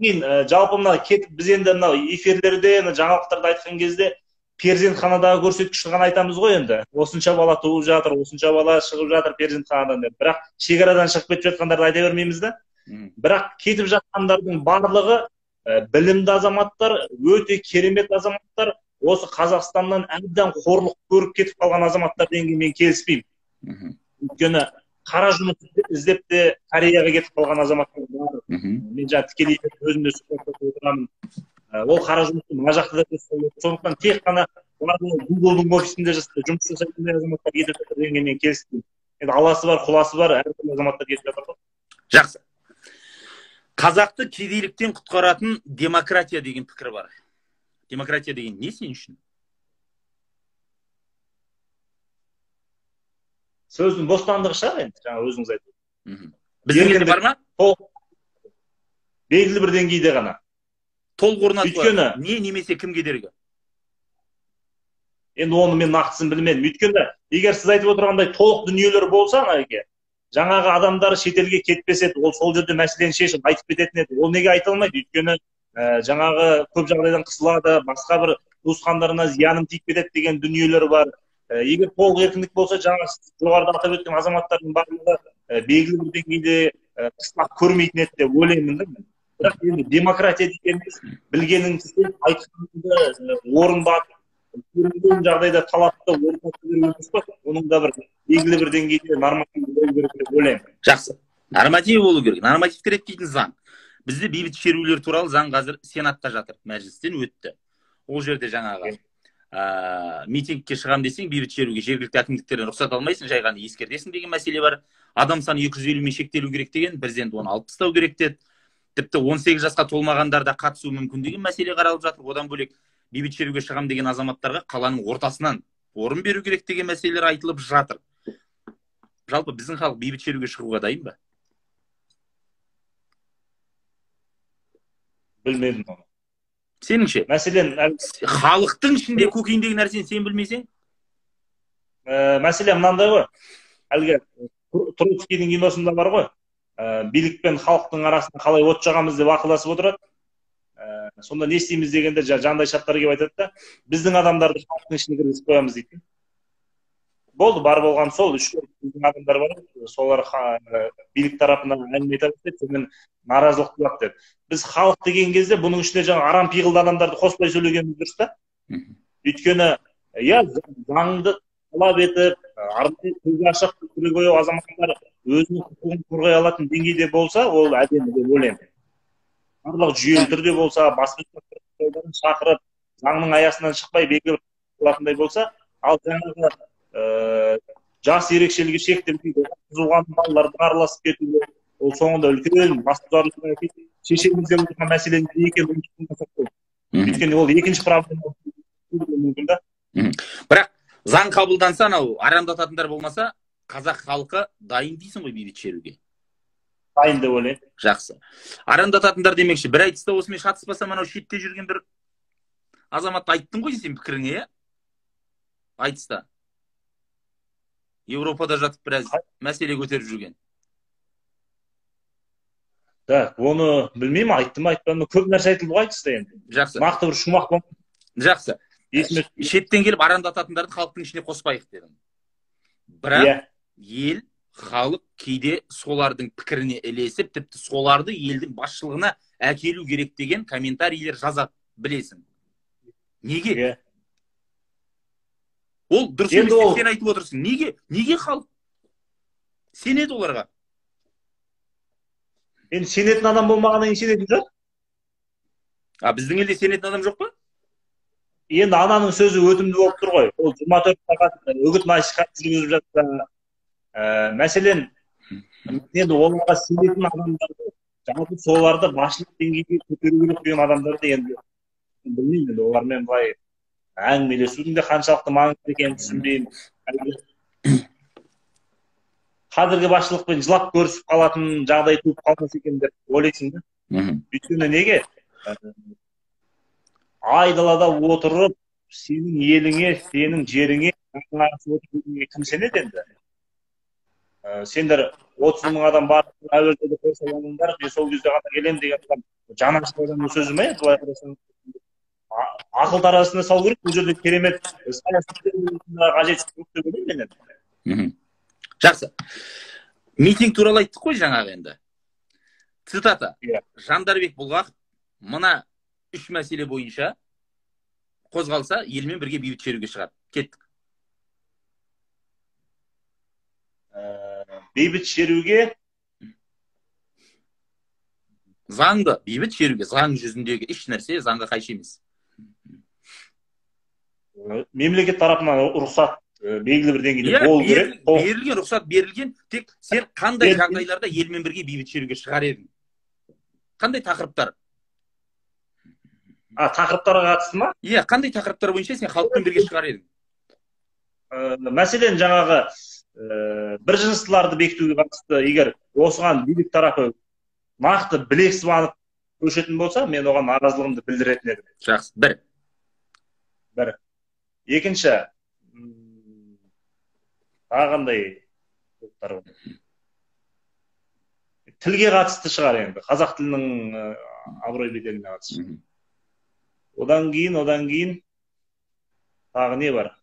Кейін жалпы мына кетіп біз енді мынау эфирлерде, мына жаңалықтарда айтқан кезде перзентханадағы көрсеткішті ғана айтамыз ғой енді. Осынша бала туып жатыр, осынша бала шығып жатыр перзентханадан деп. Бірақ шекарадан шығып кетіп жатқандарды айта бермейміз да. Бірақ кетіп жатқандардың барлығы білімді азаматтар, өте керемет азаматтар, осы Қазақстаннан әбден қорлық көріп кетіп қалған азаматтар дегенге мен келіспеймін. Өйткені қара жұмыс іздеп те Кореяға кетіп қалған азаматтар бар. Мен жаңа тікелей өзім де сұхбаттасып отырамын. Ол қара жұмысты мына жақта да жасайды. Сондықтан тек қана Google-дың офисінде жұмыс жасайтын азаматтар кетіп жатыр дегенге мен келіспеймін. Енді аласы бар, құласы бар, әртүрлі азаматтар кетіп жатыр ғой. Жақсы. Қазақты кедейліктен құтқаратын демократия деген пікір бар. Демократия деген не сен үшін? Сөздің бостандығы шығар енді, жаңа өзіңіз айттыңыз. Біздің елде бар ма? Белгілі бір деңгейде ғана. Толық орнатуға не немесе кім кедергі? Енді оны мен нақтысын білмедім. Өйткені егер сіз айтып отырғандай толық дүниелер болса, жаңағы адамдар шетелге кетпес еді, ол сол жерде мәселені шешіп айтып кететін еді. Ол неге айта алмайды? Өйткені жаңағы көп жағдайдан қысылады, басқа бір туысқандарына зияным тиіп кетеді деген дүниелер бар. Егер толық еркіндік болса, жаңа жоғарыда атап өткен азаматтардың барлығы белгілі бір деңгейде қысқақ көрмейтін еді деп ойлаймын да мен. Бірақ енді демократия дегеніміз білгеніңді істеп, айтқаныңды орындап, көрінген жағдайда талапты орындап беру емес қой. Оның да бір белгілі бір деңгейде норматив болу керек деп ойлаймын. Жақсы. Норматив болу керек. Нормативті реттейтін заң. Бізде бейбіт шерулер туралы заң қазір Сенатта жатыр, мәжілістен өтті. Ол жерде жаңағы митингке шығам десең, бейбіт шеруге жергілікті әкімдіктерден рұқсат алмайсың, жай ғана ескертесің деген мәселе бар. Адам саны 250-мен шектелу керек деген, президент оны алып тастау керек деді. Тіпті 18 жасқа толмағандар да қатысуы мүмкін деген мәселе қаралып жатыр. Одан бөлек бейбіт шеруге шығам деген азаматтарға қаланың ортасынан орын беру керек деген мәселелер айтылып жатыр. Жалпы біздің халық бейбіт шеруге шығуға дайын ба? Білмедім оны. Сеніңше? Мәселен, халықтың ішінде көкейіндегі нәрсені сен білмесең? Мәселен мынандай ғой. Әлгі Троцкийдің киносында бар ғой. Билік пен халықтың арасында қалай от жағамыз деп ақылдасып отырады. Сонда не істейміз дегенде жандай шаттар келіп айтады да, біздің адамдарды халықтың ішіне кіргізіп қоямыз дейді. Болды, бар болған сол, үш-төрт біздің адамдар бар, солар билік тарапынан әңгіме айта бастайды, сонымен наразылық туады деп. Біз халық деген кезде бұның ішіне жаңа арам пиғылды адамдарды қоспай сөйлегеніміз дұрыс та. Өйткені, иә, заңды талап етіп, арнайы көзі ашық, көкірегі ояу азаматтар өзінің құқығын қорғай алатын деңгейде болса, ол әдемі деп ойлаймын. Барлық жүйелі түрде болса, баспасөз шақырып, заңның аясынан шықпай белгілі қылатындай болса, ал жаңағы жас ерекшелігі шектелмей, қызуған балалардың араласып кетуі, ол соңында үлкен басқұзарлыққа әкеліп, шешеміз деп отырған мәселенің не екенін ұмытып қоймасақ. Өйткені ол екінші проблема болуы мүмкін да. Бірақ заң қабылданса, анау арандататындар болмаса, қазақ халқы дайын дейсің ғой бейбіт шеруге? Дайын деп ойлаймын. Жақсы. Арандататындар демекші, бір айтыста осымен шатыспасам, анау шетте жүрген бір азаматты айттың ғой сен пікіріңе, иә? Айтыста. Еуропада жатып біраз мәселе көтеріп жүрген. Так, оны білмеймін, айттым, айтпадым, көп нәрсе айтылды ғой айтыста енді. Жақсы. Нақты бір шумақ болмады. Жақсы. Шеттен келіп арандататындарды халықтың ішіне қоспайық дедім. Бірақ ел, халық кейде солардың пікіріне ілесіп, тіпті соларды елдің басшылығына әкелу керек деген комментарийлер жазады, білесің. Неге? Ол дұрыс емес деп сен айтып отырсың. Неге? Неге халық сенеді оларға? Енді сенетін адам болмағаннан кейін сенетін жоқ. А біздің елде сенетін адам жоқ па? Енді ананың сөзі өтімді болып тұр ғой. Ол 24 сағат үгіт насихат жүргізіп жатса, мәселен, енді оларға сенетін адамдарды, жалпы соларды басшылық деңгейге көтеру керек деген адамдарды енді білмеймін, енді олармен былай әңгімелесудің де қаншалықты маңызды екенін түсінбеймін. Қазіргі басшылықпен жылап көрісіп қалатын жағдай туып қалмас екен деп ойлайсың да. Өйткені неге? Айдалада отырып, сенің еліңе, сенің жеріңе кім сенеді енді? Сендер 30 мың адам бар, әуелде қойса алыңдар, мен сол кезде ғана келемін деген адам жан ашыр адамның сөзі ме? Былай қарасаң, ақыл таразысына салу керек. Бұл жерде керемет саясаткерлердің қажеті жоқ деп ойлаймын мен енді. Жақсы. Митинг туралы айттық қой жаңағы енді. Цитата. Жандарбек Бұлғақов Мына үш мәселе бойынша қозғалса, елмен бірге бейбіт шеруге шығады. Кеттік. Бейбіт шеруге заңды, бейбіт шеруге заң жүзіндегі еш нәрсе заңға қайшы емес. Мемлекет тарапынан рұқсат белгілі бір деңгейде болу керек. Берілген, рұқсат берілген, тек сен қандай жағдайларда елмен бірге бейбіт шеруге шығар едің? Қандай тақырыптар? Тақырыптарға қатысты ма? Иә, қандай тақырыптар бойынша сен халықпен бірге шығар едің? Мәселен, жаңағы бір жыныстыларды бекітуге қатысты, егер осыған билік тарапы нақты білек сыбанып көшетін болса, мен оған наразылығымды білдіретін едім. Жақсы, бір. Бір. Екінші, тағы қандай топтар бар? Тілге қатысты шығар енді, қазақ тілінің абырой беделіне қатысты. Одан кейін тағы не бар?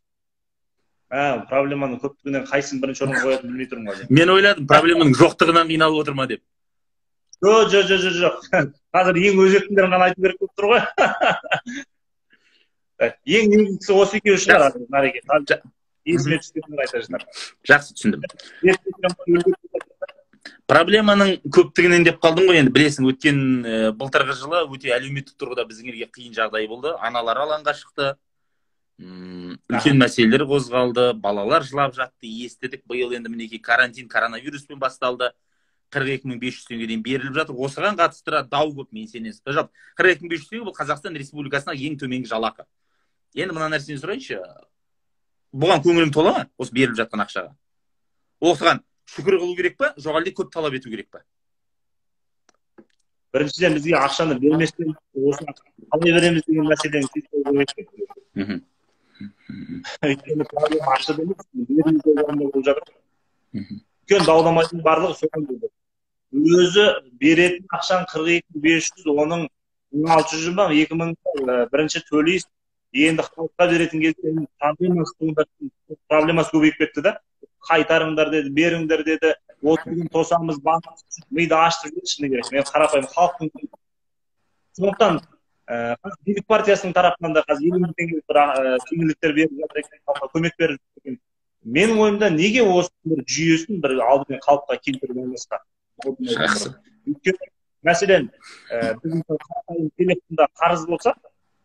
Проблеманың көптігінен қайсысын бірінші орынға қоятынын білмей тұрмын қазір. Мен ойладым, проблеманың жоқтығынан қиналып отыр ма деп. Жоқ. Қазір ең өзектілерін ғана айту керек болып тұр ғой. Ең негізгісі осы екеуі шығар, Нареке. Есіме түскенін айта жатармын. Жақсы, түсіндім. Проблеманың көптігінен деп қалдың ғой енді, білесің, өткен былтырғы жылы өте әлеуметтік тұрғыда біздің елге қиын жағдай болды. Аналар алаңға шықты, үлкен мәселелер қозғалды, балалар жылап жатты, естідік. Биыл енді мінекей карантин, коронавируспен басталды. 42 500 теңгеден беріліп жатыр. Осыған қатысты дау көп, мен сенен. Жалпы 42 500 теңге бұл Қазақстан Республикасына ең төменгі жалақы. Енді мына нәрсені сұрайыншы, бұған көңілің тола ма, осы беріліп жатқан ақшаға? Осыған шүкір қылу керек па, жоқ әлде көп талап ету керек па? Біріншіден, бізге ақшаны берместен осыны қалай береміз деген мәселені шешу керек. Өйткені проблема ақшада емес, беру жолында болып жатыр. Үлкен дау-дамайдың барлығы содан болды. Өзі беретін ақшаң 42 500, оның 1600 ба, 2000 бірінші төлейсіз. Енді халыққа беретін кезде проблемасы туындап, проблемасы көбейіп кетті да. Қайтарыңдар деді, беріңдер деді, 30 күн тосамыз, банк миды ашты жіберді, шыны керек. Мен қарапайым халықтың. Сондықтан билік партиясының тарапынан да қазір 50 000 теңгелік бір жеңілдіктер беріп жатыр екен, халыққа көмек беріп жатыр екен. Менің ойымда, неге осы бір жүйесін бір алдымен қалыпқа келтіріп алмасқа? Жақсы. Өйткені, мәселен, біз мысалы қарапайым телефонда қарыз болса,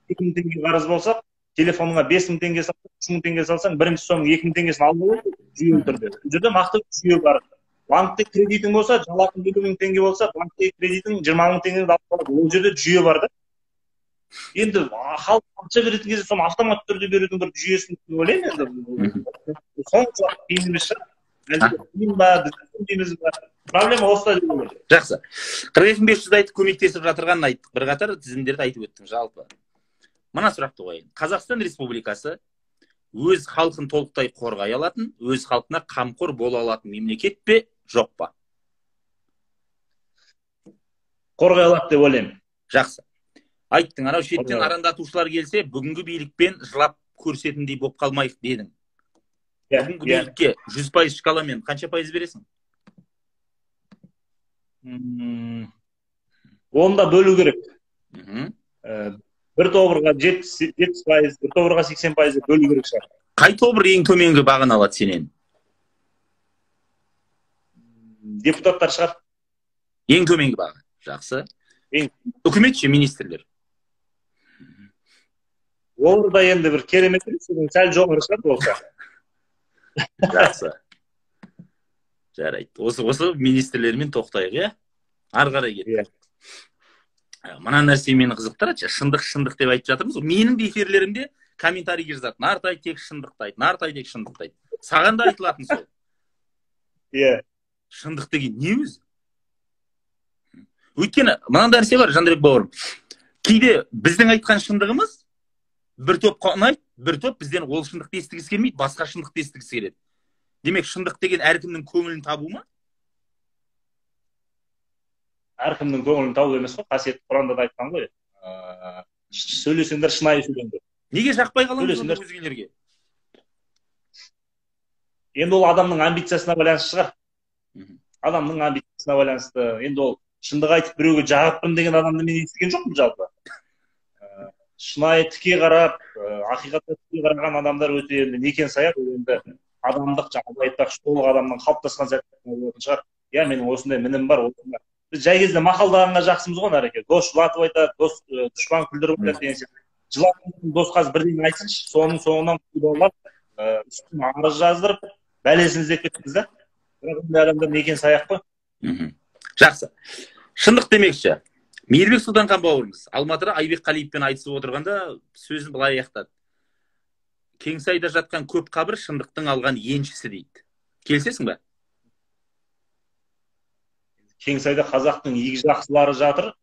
2000 теңге қарыз болса, телефоныңа 5000 теңге салсаң, 3000 теңге салсаң, бірінші соның 2000 теңгесін алып алады жүйелі түрде. Бұл жерде нақты жүйе бар. Банкте кредитің болса, жалақың 50 000 теңге болса, банктегі кредитің 20 000 теңгені алып алады. Ол жерде жүйе бар да. Енді халық ақша беретін кезде соны автоматты түрде берудің бір жүйесін ойлаймын енді. Сонша қиын емес шығар. Әлде қиын ба, біз түсінбейміз ба? Проблема осыда деп ойлаймын. Жақсы. 42 500 айтып, көмектесіп жатырғанын айттық. Бірқатар тізімдерді айтып өттің жалпы. Мына сұрақты қояйын. Қазақстан Республикасы өз халқын толықтай қорғай алатын, өз халқына қамқор бола алатын мемлекет пе, жоқ па? Қорғай алады деп ойлаймын. Жақсы. Айттың, анау шеттен арандатушылар келсе, бүгінгі билікпен жылап көрсетіндей болып қалмайық дедің. Иә. Бүгінгі билікке 100% шкаламен қанша пайыз бересің? Оны да бөлу керек. Бір тобырға 70%, бір тобырға 80% деп бөлу керек шығар. Қай тобыр ең төменгі бағаны алады сенен? Депутаттар шығар. Ең төменгі баға. Жақсы. Ең. Үкімет ше, министрлер? Олар да енді бір керемет емес, сәл жоғары шығар болса. Жақсы. Жарайды. Осы министрлермен тоқтайық, иә? Ары қарай кеттік. Иә. Мына нәрсе мені қызықтырады. Шындық, шындық деп айтып жатырмыз. Менің де эфирлерімде комментарий жазады. Нартай тек шындықты айт, Нартай тек шындықты айт. Саған да айтылатын сол. Иә. Шындық деген не өзі? Өйткені мынандай нәрсе бар, Жандарбек бауырым. Кейде біздің айтқан шындығымыз бір топқа ұнайды, бір топ бізден ол шындықты естігісі келмейді, басқа шындықты естігісі келеді. Демек, шындық деген әркімнің көңілін табу ма? Әркімнің көңілін табу емес қой, қасиетті Құранда да айтқан ғой. Сөйлесеңдер шынайы сөйлеңдер. Неге жақпай қаламыз онда өзгелерге? Енді ол адамның амбициясына байланысты шығар. Адамның амбициясына байланысты. Енді ол Шындық айтып біреуге жағыппын деген адамды мен естіген жоқпын жалпы. Шынайы тіке қарап, ақиқатқа тіке қараған адамдар өте енді некен саяқ, енді адамдық жаңағы айтпақшы толық адамның қалыптасқан сәті болатын шығар. Иә, менің осындай мінім бар. Осындай. Біз жай кезде мақалдағанға жақсымыз ғой, Нареке. Дос жылатып айтады, дос дұшпан күлдіріп айтады деген сияқты. Жылататын дос қазір бірдеңе айтсыншы, соның соңынан қудалап, үстіне арыз жаздырып, бәлесін іздеп кеттіңіз да. Бірақ ондай адамдар некен саяқ қой. Жақсы. Шындық демекші. Мейірбек Сұлтанхан бауырымыз Алматыда Айбек Қалиевпен айтысып отырғанда сөзін былай аяқтады. Кеңсайда жатқан көп қабір шындықтың алған еншісі дейді. Келісесің бе? Кеңсайда қазақтың игі жақсылары жатыр.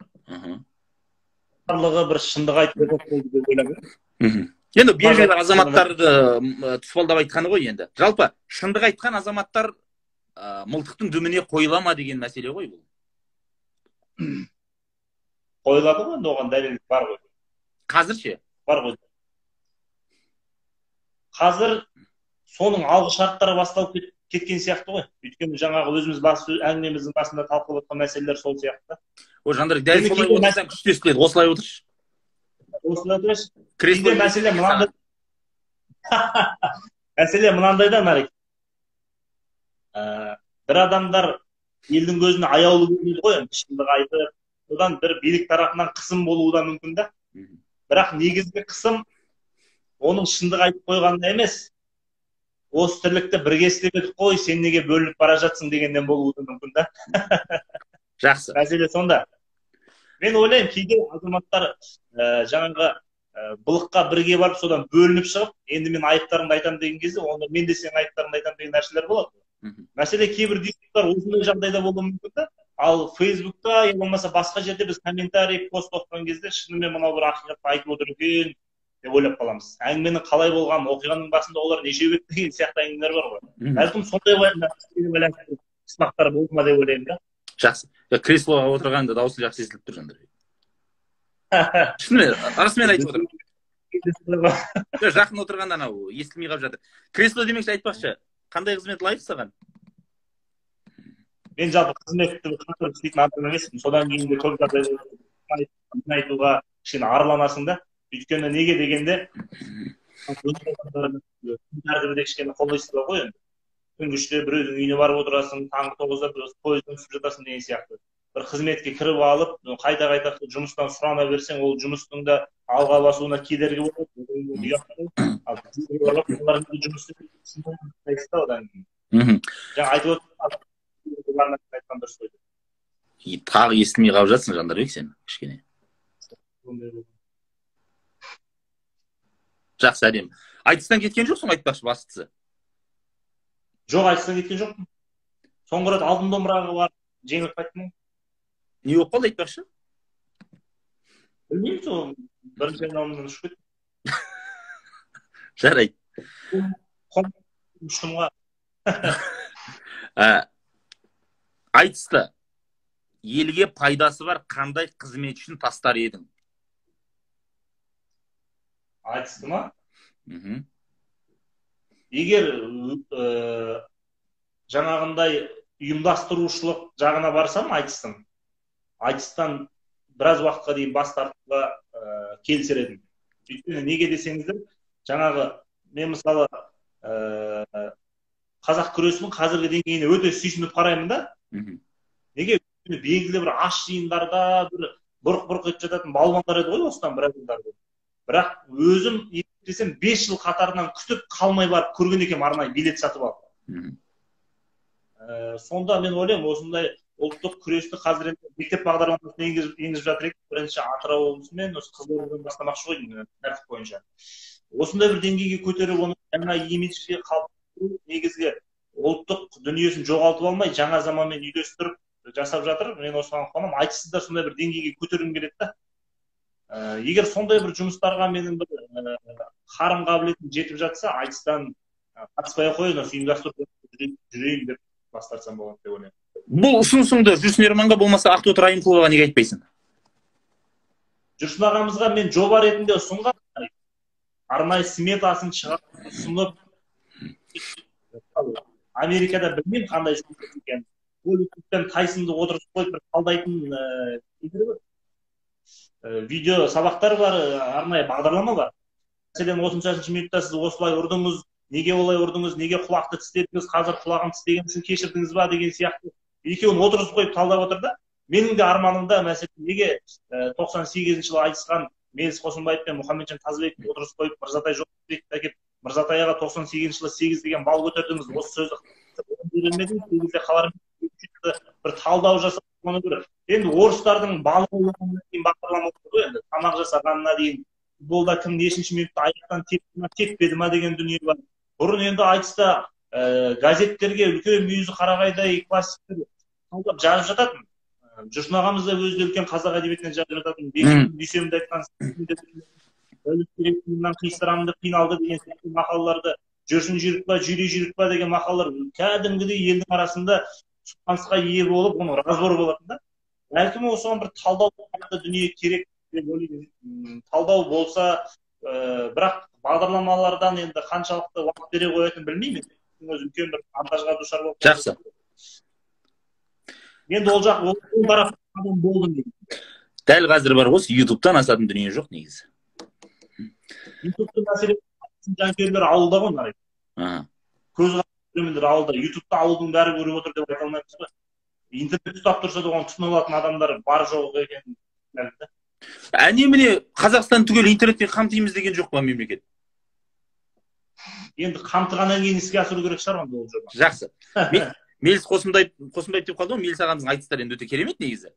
Барлығы бір шындық айтып болды деп ойлаймын. Енді белгілі бір азаматтарды тұспалдап айтқаны ғой енді. Жалпы шындық айтқан азаматтар мылтықтың дүміне қойыла ма деген мәселе ғой бұл. Қойылады ғой, енді оған дәлел бар ғой. Қазір ше? Бар ғой. Қазір соның алғы шарттары басталып кеткен сияқты ғой. Өйткені жаңағы өзіміз әңгімеміздің басында талқылап отқан мәселелер сол сияқты. О, Жандарбек, дәл солай отырсаң күшті естіледі. Осылай отыршы. Осылай отыршы. Кейде мәселе мынандай. Мәселе мынандай да, Нарик. Бір адамдар елдің көзіне аяулы көрінеді ғой, енді шындық айтып, одан бір билік тарапынан қысым болуы да мүмкін да. Бірақ негізгі қысым оның шындық айтып қойғанына емес, осы тірлікті бірге істеп едік қой, сен неге бөлініп бара жатсың дегеннен болуы да мүмкін да. Жақсы. Мәселе сонда. Мен ойлаймын, кейде азаматтар жаңағы былыққа бірге барып, содан бөлініп шығып, енді мен айыптарымды айтамын деген кезде, онда мен де сенің айыптарыңды айтамын деген нәрселер болады. Мәселе кейбір диспуттар осындай жағдайда болуы мүмкін да. Ал Фейсбукта, я болмаса басқа жерде біз комментарий, пост оқыған кезде шынымен мынау бір ақиқатты айтып отыр екен деп ойлап қаламыз. Әңгіменің қалай болғанын, оқиғаның басында олар нешеу еді деген сияқты әңгімелер бар ғой. Бәлкім сондай байланысты қыспақтар болды ма деп ойлаймын да. Жақсы. Креслоға отырғанда дауысы жақсы естіліп тұр, Жандарбек. Шынымен, расымен айтып отырмын. Жақын отырғанда анау естілмей қалып жатыр. Кресло демекші, айтпақшы, қандай қызмет лайық саған? Мен жалпы қызметті қатырып істейтін адам емеспін. Содан кейін де көп жағдайда айтуға кішкене арланасың да. Өйткені неге дегенде, тәртібі де кішкене қолайсыз ғой енді. Түнгі 3-те біреудің үйіне барып отырасың, таңғы 9-да пойыздан түсіп жатасың деген сияқты. Бір қызметке кіріп алып, қайта-қайта жұмыстан сұрана берсең, ол жұмыстың да алға басуына кедергі болады. Ал жұмыс одан кейін. Жаңа айтып айтқан дұрыс қой. Тағы естілмей қалып жатсың, Жандарбек, сен кішкене. Жақсы, әдемі. Айтыстан кеткен жоқсың, айтпақшы, бастысы. Жоқ, айтыстан кеткен жоқпын. Соңғы рет алтын домбыраға барып жеңіліп қайттым. Не болып қалды, айтпақшы? Білмеймін, сол бірінші айналымнан ұшып кеттім. Жарайды. Ұштым ғой. Айтысты елге пайдасы бар қандай қызмет үшін тастар едің? Айтысты ма? Егер жаңағындай ұйымдастырушылық жағына барсам, айтыстың. Айтыстан біраз уақытқа дейін бас тартуға келісер едім. Өйткені неге десеңіздер, жаңағы мен мысалы қазақ күресінің қазіргі деңгейіне өте сүйсініп қараймын да. Неге? Өйткені белгілі бір аш жиындарда бір бұрқ-бұрқ етіп жататын балуандар еді ғой осыдан біраз жылдар бұрын. Бірақ өзім есептесем 5 жыл қатарынан күтіп қалмай барып көрген екенмін, арнайы билет сатып алып. Сонда мен ойлаймын, осындай ұлттық күресті қазір енді мектеп бағдарламасына енгізіп жатыр екен. Бірінші Атырау облысымен, осы Қызылордадан бастамақшы ғой деймін, тәртіп бойынша. Осындай бір деңгейге көтеріп, оны жаңа имиджге қалыптастыру, негізгі ұлттық дүниесін жоғалтып алмай, жаңа заманмен үйлестіріп жасап жатыр. Мен осыған қуанамын. Айтысты да сондай бір деңгейге көтергім келеді да. Егер сондай бір жұмыстарға менің бір қарым қабілетім жетіп жатса, айтыстан қатыспай ақ қояйын, осы ұйымдастырып жүрейін деп бас тартсам болады деп ойлаймын. Бұл ұсынысыңды Жүрсін Ерманға болмаса Ақтоты Райымқұловаға неге айтпайсың? Жүрсін ағамызға мен жоба ретінде ұсынған, арнайы сметасын шығарып ұсынып, Америкада білмеймін қандай екенін. Голливудпен Тайсонды отырғызып қойып бір талдайтын видео сабақтар бар, арнайы бағдарлама бар. Мәселен, 30-ші минутта сіз осылай ұрдыңыз, неге олай ұрдыңыз, неге құлақты тістедіңіз, қазір құлағын тістеген үшін кешірдіңіз ба деген сияқты екеуін отырғызып қойып талдап отыр да. Менің де арманымда, мәселен, неге 98-ші жылы айтысқан Меліс Қосымбаев пен Мұхамеджан Тазыбековті отырғызып қойып, Мырзатай Жолдасбековті әкеп, Мырзатай аға 98-ші жылы 8 деген балл көтердіңіз, осы сөзді бермедіңіз, 8-де қалар бір талдау жасап оны бір. Енді орыстардың балық дейін бағдарлама ғой, енді тамақ жасағанына дейін, футболда кім нешінші минутта аяқтан тепті ма, теппеді ма деген дүние бар. Бұрын енді айтыста газеттерге үлкен мүйізі қарағайдай классиктер талдап жазып жататын. Жүрсін ағамыз да өзі де үлкен қазақ әдебиетінен жазып жататын. Дүйсенбіде айтқан қиыстырамын деп қиналды деген сияқты мақалаларды, жүрсін жүйрік па, жүйре жүйрік па деген мақалалар кәдімгідей елдің арасында сұранысқа ие болып, оның разбор болатын да. Бәлкім осыған бір талдау дүние керек деп ойлаймын. Талдау болса, бірақ бағдарламалардан енді қаншалықты уақыт бере қоятынын білмеймін. Өзі үлкен бір монтажға душар болып. Жақсы. Енді ол жақ, ол тарап адам болдым дейді. Дәл қазір бар ғой, YouTube-тан асатын дүние жоқ негізі. YouTube-тың мәселе жанкүйерлер ауылда ғой, нарық. Көз көрермендер ауылда. YouTube-та ауылдың бәрі көріп отыр деп айта алмаймыз ғой. Интернет ұстап тұрса да оны тұтына алатын адамдар бар жоқ екенін мәлім да. Әне міне Қазақстан түгел интернетпен қамтимыз деген жоқ па мемлекет? Енді қамтығаннан кейін іске асыру керек шығар онда ол жоба. Жақсы. Меліс Қосымбаев деп қалды ғой, Меліс ағамыздың айтыстары енді өте керемет негізі.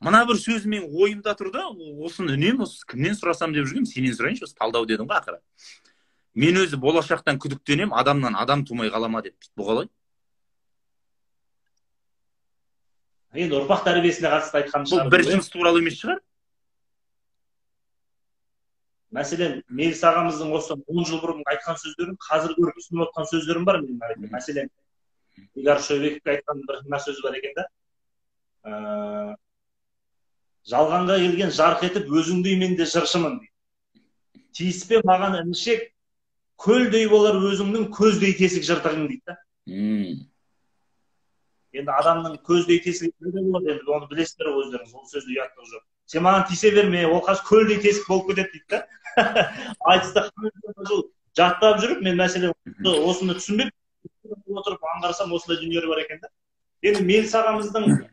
Мына бір сөзі менің ойымда тұр да, осыны үнемі осы кімнен сұрасам деп жүргенмін, сенен сұрайыншы, осы талдау дедің ғой ақыры. Мен өзі болашақтан күдіктенем, адамнан адам тумай қала ма деп. Бұл қалай? Енді ұрпақ тәрбиесіне қатысты айтқан шығар. Бұл бір жыныс туралы емес шығар? Мәселен, Меліс ағамыздың осы 10 жыл бұрын айтқан сөздерін, қазір көріп түсініп отқан сөздерім бар менің. Мәселен, Игорь Шойбековке айтқан бір мына сөзі бар екен да. Жалғанға келген жарқ етіп өзіңдей мен де жыршымын дейді. Тиіспе маған інішек, көлдей болар өзіңнің көздей тесік жыртығың дейді да. Енді адамның көздей тесігі қайда болады, енді оны білесіздер ғой өздеріңіз, ол сөзді ұяттығы жоқ. Сен маған тисе берме, ол қазір көлдей тесік болып кетеді дейді да. Айтыста қанша жыл жаттап жүріп, мен мәселе осыны түсінбей отырып аңғарсам осындай дүниелер бар екен да. Енді Меліс ағамыздың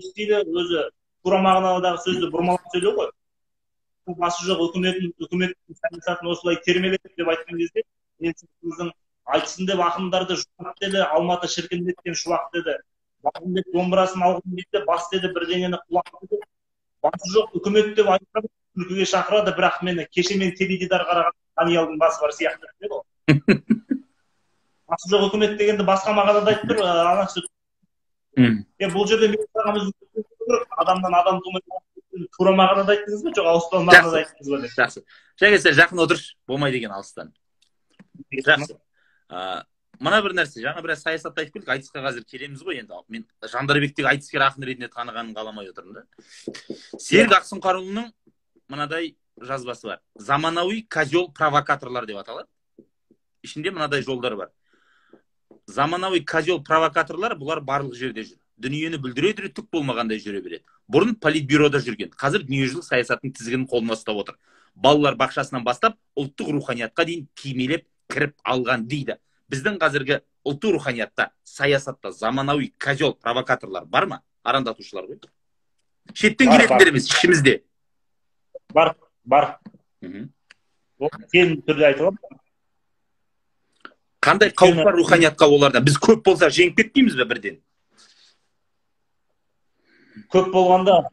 стилі өзі тура мағынадағы сөзді бұрмалап сөйлеу ғой. Басы жоқ үкіметтің саясатын осылай термеледі деп айтқан кезде Меліс ағамыздың айтсын деп ақындарды жұбат деді, Алматы шіркіндеткен шуақ деді, бағым деп домбырасын алған кезде бас деді, бірдеңені құлақ деді. Басы жоқ үкімет деп айтқан күлкіге шақырады, бірақ мені кеше мен теледидар қараған Даниялдың басы бар сияқты деді ғой. Басы жоқ үкімет дегенді басқа мағынада айтып тұр, ана кісі. Бұл жерде Меліс ағамыз адамнан адам тумай тура мағынада айттыңыз ба, жоқ ауыспалы мағынада айттыңыз ба деп. Жақсы. Жәке, сен жақын отыршы, болмайды екен алыстан. Жақсы. Мына бір нәрсе, жаңа біраз саясатты айтып келдік, айтысқа қазір келеміз ғой енді. Мен Жандарбектегі айтыскер ақын ретінде танығанын қаламай отырмын да. Серік Ақсұңқарұлының мынадай жазбасы бар. Заманауи козел провокаторлар деп аталады. Ішінде мынадай жолдар бар. Заманауи козел провокаторлар бұлар барлық жерде жүр. Дүниені бүлдіре дүре түк болмағандай жүре береді. Бұрын политбюрода жүрген, қазір дүниежүзілік саясаттың тізгінін қолына ұстап отыр. Балалар бақшасынан бастап ұлттық руханиятқа дейін кимелеп кіріп алған дейді. Біздің қазіргі ұлттық руханиятта, саясатта заманауи козел провокаторлар бар ма? Арандатушылар ғой. Шеттен келетіндер емес, ішімізде. Бар, бар. Ол кең түрде айтылады. Қандай қауіп бар руханиятқа олардан? Біз көп болса жеңіп кетпейміз бе бірден? Көп болғанда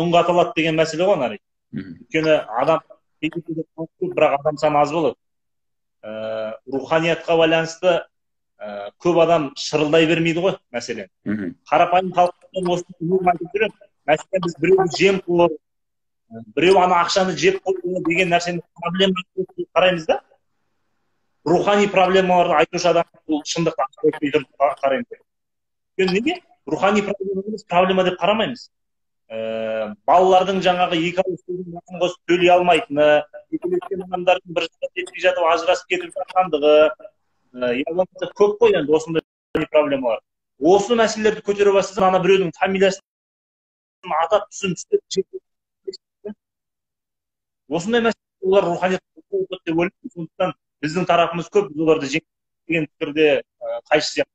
үн қаталады деген мәселе ғой, Нарик. Өйткені адам көп, бірақ адам саны аз болады. Руханиятқа байланысты көп адам шырылдай бермейді ғой, мәселен. Қарапайым халықтан осыны айтып жүремін. Мәселен, біз біреуді жем қылып, біреу ана ақшаны жеп қойды деген нәрсені проблема деп қараймыз да. Рухани проблемаларды айтушы адам бұл шындықты ашып айтпай тұр қараймыз. Өйткені неге? Рухани проблема емес, проблема деп қарамаймыз. Балалардың жаңағы екі ауыз сөздің басын қосып төлей алмайтыны, екілеткен адамдардың бір жаққа жетпей жатып ажырасып кетіп жатқандығы, я болмаса көп қой енді осындай Проблемалар. Осы мәселелерді көтере бастаса, ана біреудің фамилиясын атап түсін түстеп, осындай мәселе олар руханият деп ойлаймын. Сондықтан біздің тарапымыз көп, біз оларды жеңген деген пікірде қайшы сияқты.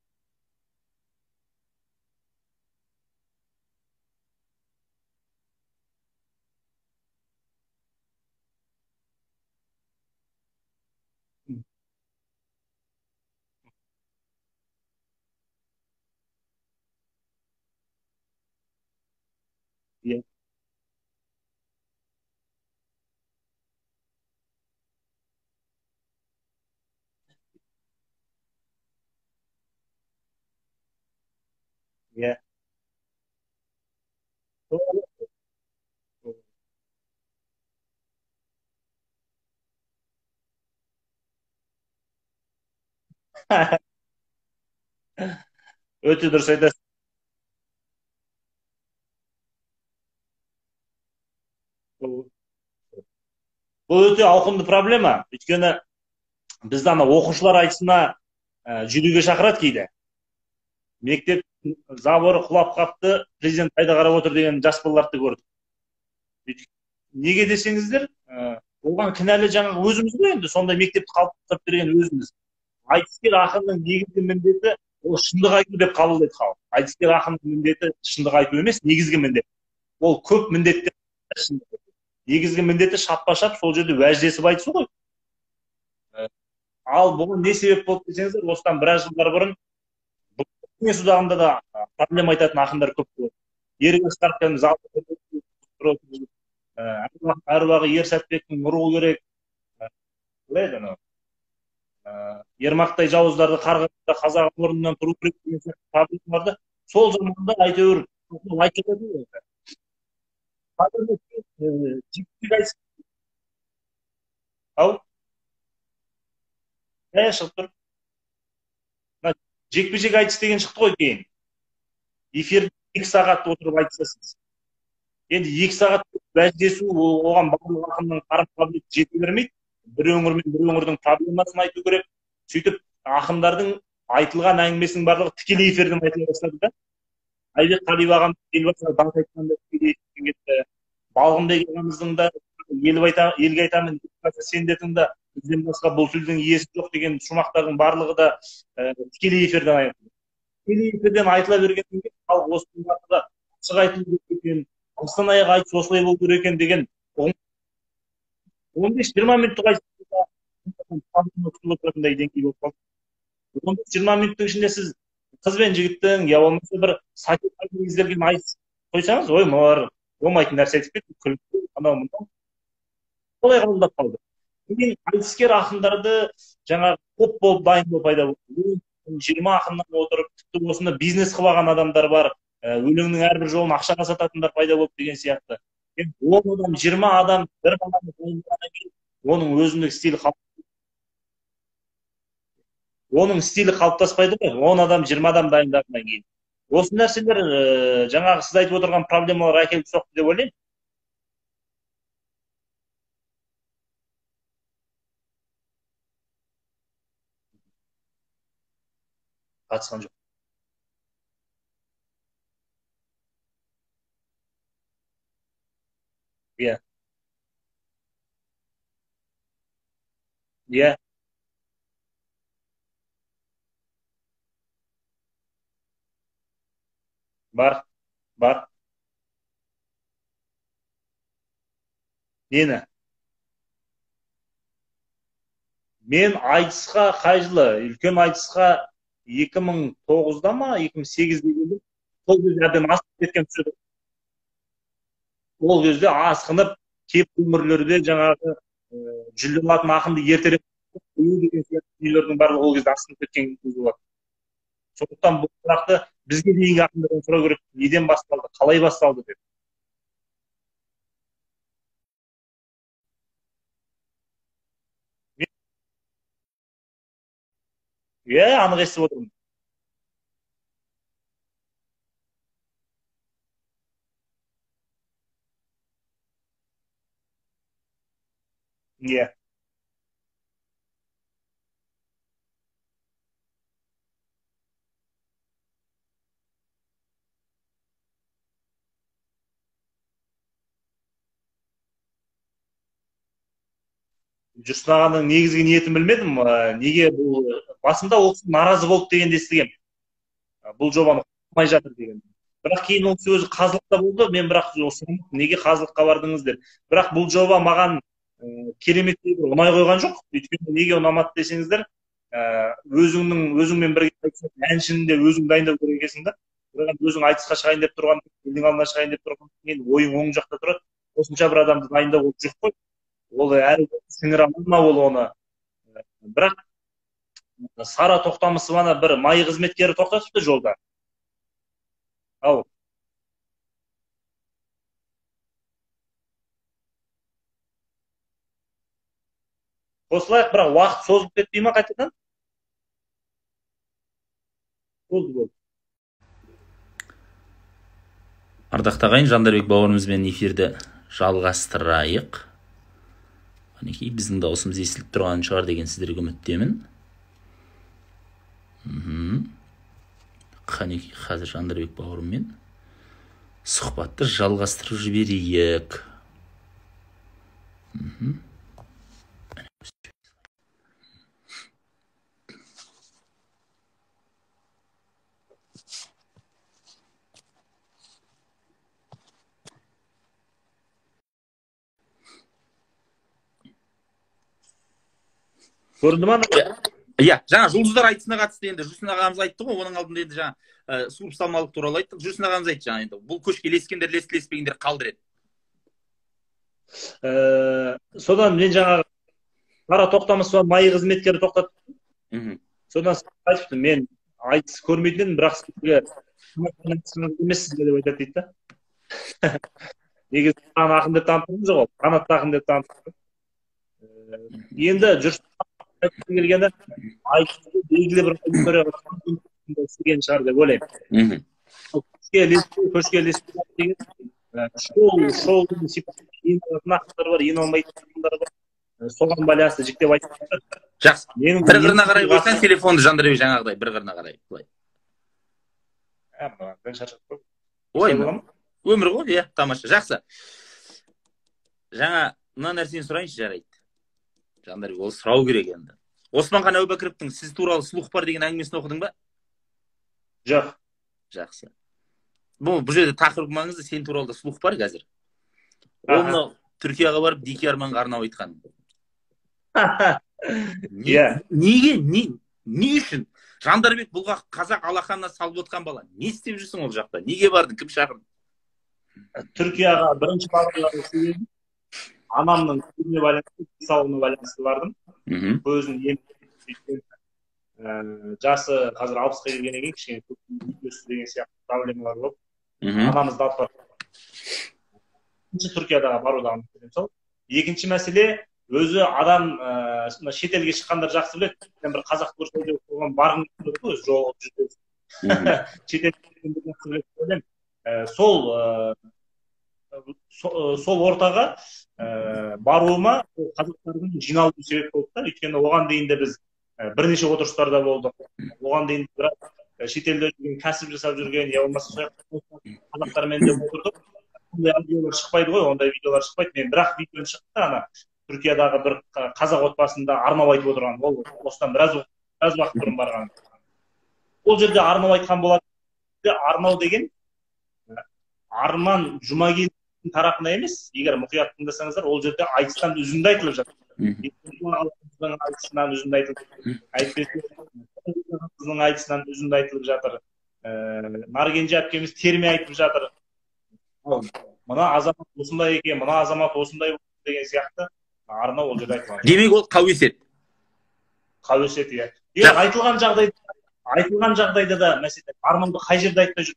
Иә. Иә. Өте дұрыс айтасыз. Бұл өте ауқымды проблема. Өйткені бізді ана оқушылар айтысына жүруге шақырады кейде. Мектеп заборы құлап қапты, президент қайда қарап отыр деген жас балаларды көрдік. Неге десеңіздер, оған кінәлі жаңағы өзіміз ғой енді, сондай мектепті қалыптастырып берген өзіміз. Айтыскер ақынның негізгі міндеті ол шындық айту деп қабылдайды халық. Айтыскер ақынның міндеті шындық айту емес, негізгі міндет. Ол көп міндеттер шындық. Негізгі міндеті шаппа-шап сол жерде уәждесіп айтысу ғой. Ал бұған не себеп болды десеңіздер, осыдан біраз жылдар бұрын Кеңес одағында да проблема айтатын ақындар көп болды. Ерік Асқаровтың әруағы Ер Сәтбектің ұруы керек, қалай еді анау? Ермақтай жауыздарды қарғап қазақ орнынан тұру керек деген сияқты проблемаларды сол заманда әйтеуір айтып жататын ғой. Ау? Шығып тұр. Жекпе-жек айтыс деген шықты ғой кейін. Эфирде 2 сағат отырып айтысасыз. Енді 2 сағат уәждесу, оған барлық ақынның қарым қабілеті жете бермейді. Бір өңір мен бір өңірдің проблемасын айту керек. Сөйтіп ақындардың айтылған әңгімесінің барлығы тікелей эфирден айтыла бастады да. Айбек Қалиев ағамыз елбасына даңқ айтқанда тікелей эфирден кетті. Балғынбек ағамыздың да елге айтамын, сен де тыңда, бізден басқа бұл тілдің иесі жоқ деген шумақтардың барлығы да тікелей эфирден айтылды. Тікелей эфирден айтыла бергеннен кейін халық осының барлығы ашық айтылу керек екен, бастан аяқ айтыс осылай болу керек екен деген 15-20 минуттық айтыс күтіп отыратындай деңгей болып қалды. 15-20 минуттың ішінде сіз қыз бен жігіттің, я болмаса бір сатираға негізделген айтыс қойсаңыз, ой, мыналар болмайтын нәрсе айтып кетті, күлкі, анау мынау. Солай қабылдап қалды. Кейін айтыскер ақындарды жаңағы топ болып дайындау пайда болды. 20 ақыннан отырып, тіпті осыны бизнес қылып алған адамдар бар, өлеңнің әрбір жолын ақшаға сататындар пайда болды деген сияқты. Енді 10 адам, 20 адам бір баланы дайындағаннан кейін оның өзіндік стилі оның стилі қалыптаспайды ғой. 10 адам, 20 адам дайындағаннан кейін. Осы нәрселер жаңағы сіз айтып отырған проблемаларға әкеліп соқты деп ойлаймын. Қатысқан жоқ. Иә. Иә. Бар. Бар. Нені? Мен айтысқа қай жылы? Үлкен айтысқа 2009-да ма, 2008-де келдім. Сол кезде әбден асқынып кеткен түседі. Ол кезде асқынып, кеп өңірлерде жаңағы жүлде алатын ақынды ертерек қою деген сияқты дүниелердің барлығы ол кезде асқынып кеткен кез болады. Сондықтан бұл сұрақты бізге дейінгі ақындардан сұрау керек, неден басталды, қалай басталды деп. Иә, анық естіп отырмын. Иә. Жүрсін ағаның негізгі ниетін білмедім. Неге бұл басында ол кісі наразы болды дегенді естігемін. Бұл жобаны қоймай жатыр деген. Бірақ кейін ол кісі өзі қазылықта болды. Мен бірақ неге қазылыққа бардыңыз деп. Бірақ бұл жоба маған кереметтей бір ұнай қойған жоқ. Өйткені неге ұнамады десеңіздер, өзіңмен бірге айтысатын әншіні де өзің дайындау керек екенсің да. Бірақ өзің айтысқа шығайын деп тұрған, елдің алдына шығайын деп тұрған кейін ойың оң жақта тұрады. Осынша бір адамды дайындау ол жүк қой. Ол әрі сіңіре ала ма ол оны. Бірақ Сара Тоқтамысованы бір МАИ қызметкері тоқтатыпты жолда. Ау. Қосылайық, бірақ уақыт созылып кетпей ма қайтадан? Болды, болды. Ардақты ағайын, Жандарбек бауырымызбен эфирді жалғастырайық. Мінекей, біздің дауысымыз естіліп тұрған шығар деген сіздерге үміттемін. Қанекей, қазір Жандарбек бауырыммен сұхбатты жалғастырып жіберейік. Көрінді ма? Иә, жаңа жұлдыздар айтысына қатысты енді Жүрсін ағамыз айтты ғой, оның алдында енді жаңа суырып салмалық туралы айттық. Жүрсін ағамыз айтты жаңа енді бұл көшке ілескендер, ілеспегендер қалдыр еді. Содан мен жаңағы Сара Тоқтамысова МАИ қызметкері тоқтатты. Содан айтыпты, мен айтыс көрмейтін едім, бірақ сізге емессіз деп айтады дейді да. Негізі ақын деп танып тұрмыз ғой, қанатты ақын деп танып. Енді Жүрсін келгенде айтысты белгілі бір аудиторияға істеген шығар деп ойлаймын. Көшке ілесу деген шоудың сипаты ең алатын ақындар бар, ең алмайтын ақындар бар. Соған байланысты жіктеп айтып. Жақсы. Бір қырына қарай қойсаң телефонды, Жандарбек, жаңағыдай бір қырына қарай былай. Ой, өмір ғой, иә, тамаша. Жақсы. Жаңа мына нәрсені сұрайыншы, жарайды. Жандарбек, ол сұрау керек енді. Османхан Әубәкіровтің сіз туралы слух бар деген әңгімесін оқыдың ба? Жоқ. Жақсы. Бұл жерде тақырып маңызды, сен туралы да слух бар қазір. Ол мынау Түркияға барып Дики Арманға арнап айтқан. Иә. Неге? Не үшін? Жандарбек бұлға қазақ алақанына салып отқан бала. Не істеп жүрсің ол жақта? Неге бардың? Кім шақырды? Түркияға бірінші барғандағы себебім анамның көзіне байланысты, денсаулығына байланысты бардым. Көзін емдеп, жасы қазір 60-қа келгеннен кейін кішкене көз деген сияқты проблемалар болып, анамызды алып бардым. Бірінші Түркиядағы барудағы мәселем сол. Екінші мәселе, өзі адам шетелге шыққандар жақсы біледі. Мен бір қазақ көрсе деп оған барғым келеді ғой, өзі жолығып жүреді. Шетелге жақсы біледі деп ойлаймын. Сол ортаға баруыма қазақтардың жиналуы себеп болды да. Өйткені оған дейін де біз бірнеше отырыстарда болдық. Оған дейін біраз шетелде жүрген, кәсіп жасап жүрген, я болмаса сол қазақтармен де отырдық. Ондай аудиолар шықпайды ғой, ондай видеолар шықпайды. Мен бірақ видеом шықты, ана Түркиядағы бір қазақ отбасында арнау айтып отырған. Ол осыдан біраз уақыт бұрын барған. Ол жерде арнау айтқан болады. Арнау деген Арман Жұмагелдин тарапына емес, егер мұқият тыңдасаңыздар, ол жерде айтыстан үзінді айтылып жатыр. Айтысынан үзінді айтылып, әйтпесе қызының айтысынан үзінді айтылып жатыр. Наргенже әпкеміз терме айтып жатыр. Мына азамат осындай екен, мына азамат осындай деген сияқты арнау ол жерде айтылған. Демек ол қауесет. Қауесет, иә. Егер айтылған жағдайда да мәселен, арнауды қай жерде айтпай жүр?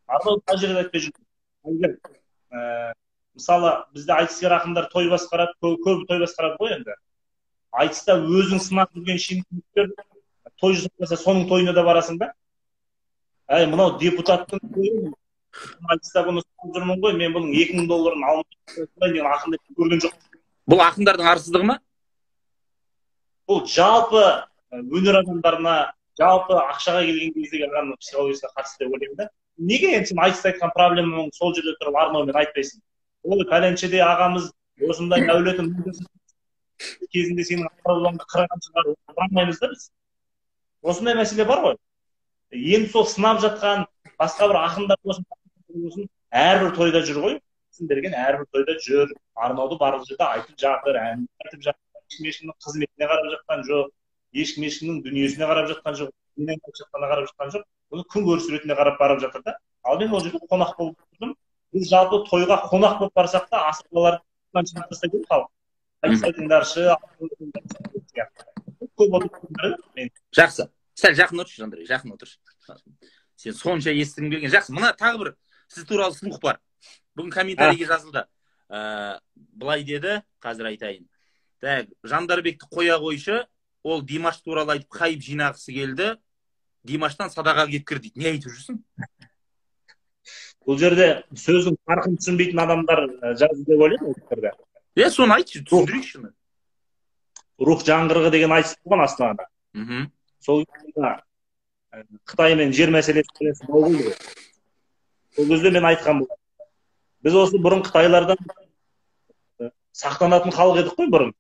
Арнауды қай жерде айтпай жүр? Егер мысалы, бізде айтыскер ақындар той басқарады, көбі той басқарады ғой енді. Айтыста өзің сынап жүрген шенеуніктер той жасаса, соның тойына да барасың ба? Әй, мынау депутаттың тойы, айтыста бұны сынап жүрмін ғой, мен бұның 2000 долларын алмай деген ақын деп көрген жоқ. Бұл ақындардың арсыздығы ма? Бұл жалпы өнер адамдарына, жалпы ақшаға келген кездегі адамның психологиясына қатысты деп ойлаймын да. Неге енді сен айтыста айтқан проблемаң сол жерде тұрып арнаумен айтпайсың? Ой, пәленшедей ағамыз осындай әулетін Кезінде сенің ата-бабаңды қырған шығар, қырамаймыз да біз. Осындай мәселе бар ғой. Енді сол сынап жатқан басқа бір ақындар болсын, әрбір тойда жүр ғой. Берген әрбір тойда жүр, арнауды барлық жерде айтып жатыр, ән айтып жатыр. Ешкім ешкімнің қызметіне қарап жатқан жоқ, ешкім ешкімнің дүниесіне қарап жатқан жоқ, нені айтып жатқанына қарап жатқан жоқ. Оны күн көріс ретінде қарап барып жатыр да. Ал мен ол жерде қонақ болып тұрдым. Біз жалпы тойға қонақ болып барсақ та асабалардан шығып тастайды халық. Айтыңдаршы, көп отырып мен. Жақсы. Сәл жақын отыршы, Жандарбек, жақын отыршы. Сен сонша естігің келген. Жақсы. Мына тағы бір сіз туралы слух бар. Бүгін комментарийге жазылды. Былай деді, қазір айтайын. Так, Жандарбекті қоя қойшы, ол Димаш туралы айтып хайп жинағысы келді. Димаштан садаға кеткір дейді. Не айтып жүрсің? Бұл жерде сөздің парқын түсінбейтін адамдар жазды деп ойлаймын ол пікірді. Соны айтшы, түсіндірейікші. Рух жаңғырығы деген айтыс болған Астанада. Сол кезде Қытай мен жер мәселесі дау болды. Сол кезде мен айтқан болдым. Біз осы бұрын қытайлардан сақтанатын халық едік қой бұрын.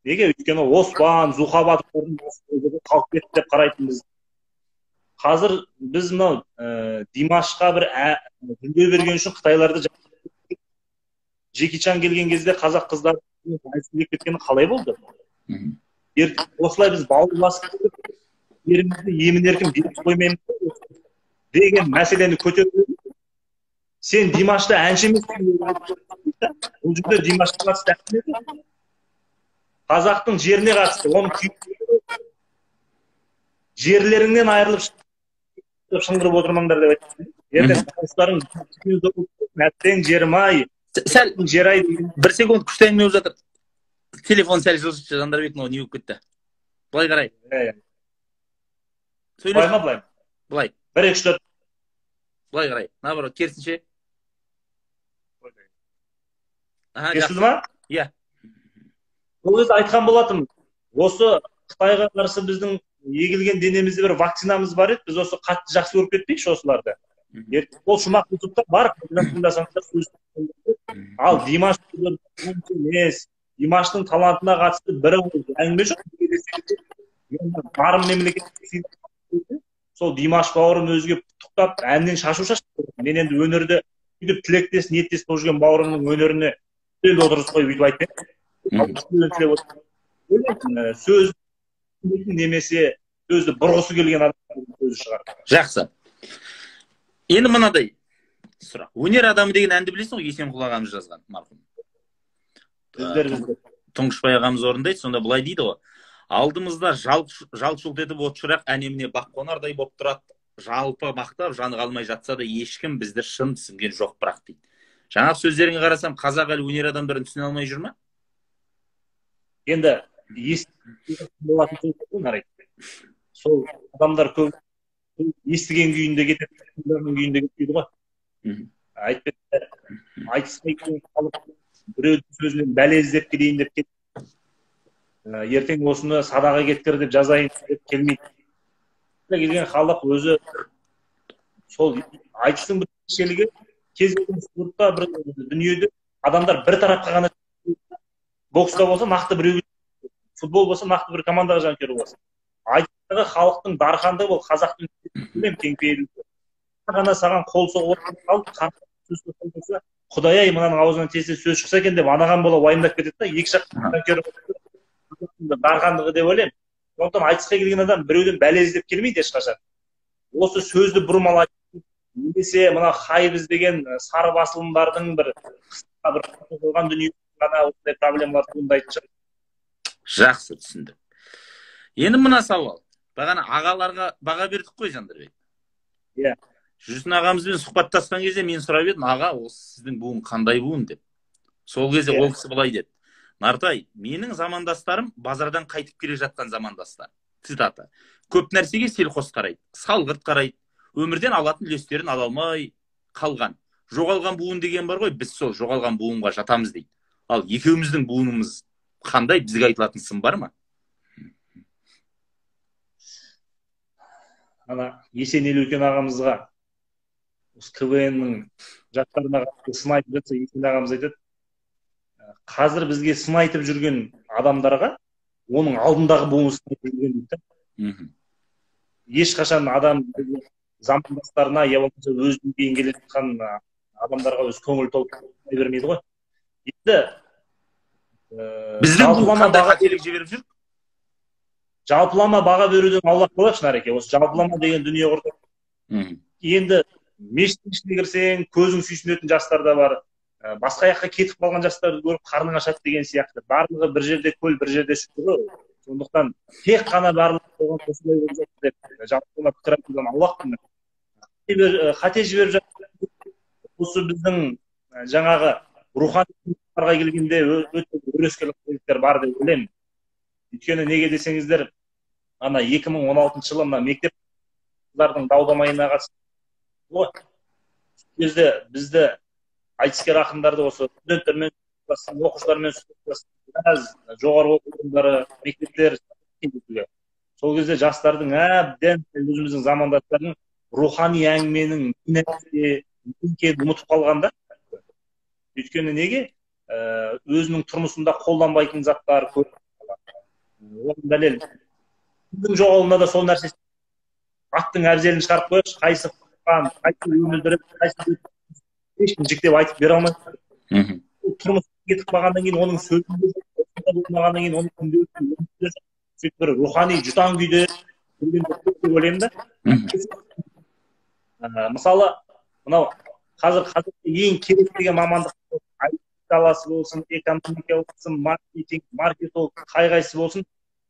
Неге? Өйткені Оспан, Зуха батырлардың қалып кетті деп қарайтынбыз. Қазір біз мынау Димашқа бір жүлде берген үшін қытайларды Джеки Чан келген кезде қазақ қыздары айтып кеткені қалай болды? Ертең осылай біз бауыр басып жерімізді емін-еркін беріп қоймаймыз деген мәселені көтеріп, сен Димашты әнші емессің. Бұл жерде Димашқа қатысты әңгіме жоқ. Қазақтың жеріне қатысты, оның жерлеріңнен айырылып шыңғырып отырмаңдар деп айтты. Ертең туыстарың әттең жерім ай, сәл жер ай деген. Бір секунд күшті әңгіме болып жатыр. Телефон сәл жылжытшы, Жандарбек, мынау не болып кетті? Былай қарай. Былай ма, былай? Былай. 1 2 3 4. Былай қарай. Наоборот, керісінше. Естілді ма? Иә. Ол кезде айтқан болатынмын. Осы Қытайға қарсы біздің егілген денемізде бір вакцинамыз бар еді. Біз осы қатты жақсы көріп кетпейікші осыларды. Ол шумақ ютубта бар, тыңдасаңыздар сөз. Ал Димаш емес, Димаштың талантына қатысты бір әңгіме жоқ. Барым мемлекет сол Димаш бауырым өзге құттықтап әннен шашу шашты. Мен енді өнерді бүйтіп тілектес, ниеттес болып жүрген бауырымның өнеріне үстелді отырғызып қойып бүйтіп айтпаймын. Сөз немесе сөзді бұрғысы келген адамның сөзі шығар. Жақсы. Енді мынадай сұрақ. Өнер адамы деген әнді білесің ғой, Есенқұл ағамыз жазған марқұм. Тұңғышбай ағамыз орындайды, сонда былай дейді ғой. Алдымызда жалт-жұлт етіп от шырақ әнеміне бақ қонардай болып тұрады. Жалпы мақтап, жаны қалмай жатса да ешкім бізді шын түсінген жоқ бірақ дейді. Жаңағы сөздеріңе қарасам, қазақ әлі өнер адамдарын түсіне алмай жүр ме? Енді сол адамдар көп естіген күйінде кетеді, тыңдаған күйінде кетпейді ғой. Әйтпесе айтысқа келген халық біреудің сөзінен бәле іздеп келейін деп кетеді. Ертең осыны садаға кеткір деп жазайын деп келмейді. Келген халық өзі сол айтыстың бір ерекшелігі, кез келген спортта бір дүниеде адамдар бір тарапқа ғана, бокста болса нақты біреуге, футбол болса нақты бір командаға жанкүйер боласың. Айтыстағы халықтың дархандығы ол қазақтың кеңпейілдігі. Ғана саған қол соғып алып, сөз болса, Құдай ай, мынаның аузынан тез сөз шықса екен деп анаған бола уайымдап кетеді да, екі жақ жанкүйер дархандығы деп ойлаймын. Сондықтан айтысқа келген адам біреуден бәле іздеп келмейді ешқашан. Осы сөзді бұрмалай немесе мына хайп іздеген сары басылымдардың бір қысқа бір қойған дүние ғана осындай проблемалар туындайтын шығар. Жақсы түсіндім. Енді мына сауал. Бағана ағаларға баға бердік қой, Жандарбек. Иә. Жүрсін ағамызбен сұхбаттасқан кезде мен сұрап едім, аға, осы сіздің буын қандай буын деп. Сол кезде ол кісі былай деді. Нартай, менің замандастарым базардан қайтып келе жатқан замандастар. Цитата. Көп нәрсеге селқос қарайды, салғырт қарайды, өмірден алатын үлестерін ала алмай қалған. Жоғалған буын деген бар ғой, біз сол жоғалған буынға жатамыз дейді. Ал екеуміздің буынымыз қандай, бізге айтылатын сын бар ма? Ана Есен Елеукен ағамызға осы КВН-нің жастарына қатысты сын айтып жатса, Есен ағамыз айтады, Қазір бізге сын айтып жүрген адамдарға оның алдындағы буын сын айтып жүрген дейді да. Ешқашан адам замандастарына я болмаса өзінен кейін келе жатқан адамдарға өз көңіл толып бермейді ғой. Енді біздің бұл қандай қателік жіберіп жүр? Жалпылама баға беруден аулақ болайықшы, Нареке. Осы жалпылама деген дүние құрды. Енді мешіттің ішіне кірсең, көзің сүйсінетін жастар да бар. Басқа жаққа кетіп қалған жастарды көріп қарның ашады деген сияқты. Барлығы бір жерде көл, бір жерде шүкір ғой. Сондықтан тек қана барлығы қоғам осылай болып жатыр деп жалпылама пікір айтудан аулақпын. Қате жіберіп жатыр. Осы біздің жаңағы рухани келгенде өте өрескел қателіктер бар деп ойлаймын. Өйткені неге десеңіздер, ана 2016 жылы мына мектеп қыздардың дау-дамайына қатысты ғой. Сол кезде бізді айтыскер ақындарды осы студенттермен, оқушылармен біраз жоғарғы оқу орындары, мектептер сол кезде жастардың әбден өзіміздің замандастардың рухани әңгіменің не екенін ұмытып қалған да. Өйткені неге? Өзінің тұрмысында қолданбайтын заттар көп. Оған дәлел күннің жоғалуына да сол нәрсе. Аттың әбзелін шығарып қояйықшы, қайсы қуған, қайсы өмілдіріп, қайсы ешкім жіктеп айтып бере алмайды. Тұрмыс кетіп қалғаннан кейін оның сөзінде болмағаннан кейін оның күнделікті сөйтіп бір рухани жұтаң күйде жүрген деп ойлаймын да. Мысалы, мынау қазір ең керек деген мамандық саласы болсын, экономика болсын, маркетинг, маркетолог, қай-қайсысы болсын,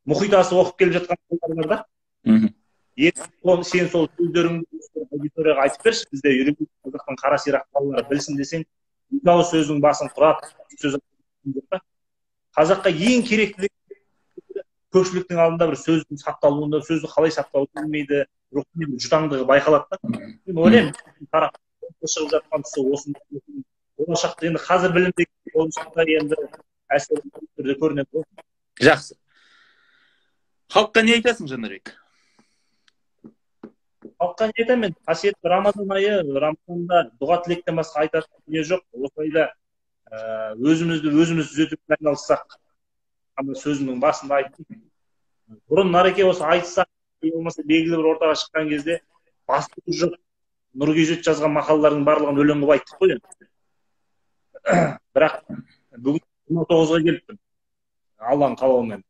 мұхит асып оқып келіп жатқан адамдар бар да. Енді сен сол сөздеріңді аудиторияға айтып берші, бізде үйренген қазақтың қара сирақ балалары білсін десең, екі ауыз сөздің басын құрап, сөз жоқ та. Қазаққа ең керекті көпшіліктің алдында бір сөздің сақталуында, сөзді қалай сақтауды білмейді, рухани бір жұтаңдығы байқалады да. Мен ойлаймын, тарап шығып жатқан тұсы осындай. Болашақта енді қазір білім деген болашақта енді әсер түрде көрінеді ғой. Жақсы. Халыққа не айтасың, Жандарбек? Халыққа не айтамын мен? Қасиетті Рамазан айы, Рамазанда дұға тілектен басқа айтатын дүние жоқ. Осы айда өзімізді өзіміз түзетумен айналыссақ, ана сөзімнің басында айттым. Бұрын Нареке осы айтсақ, болмаса белгілі бір ортаға шыққан кезде басты жоқ Нұр Кизет жазған мақалалардың барлығын өлең қылып айттық қой енді. Бірақ бүгін 29-ға келіппін. Алланың қалауымен.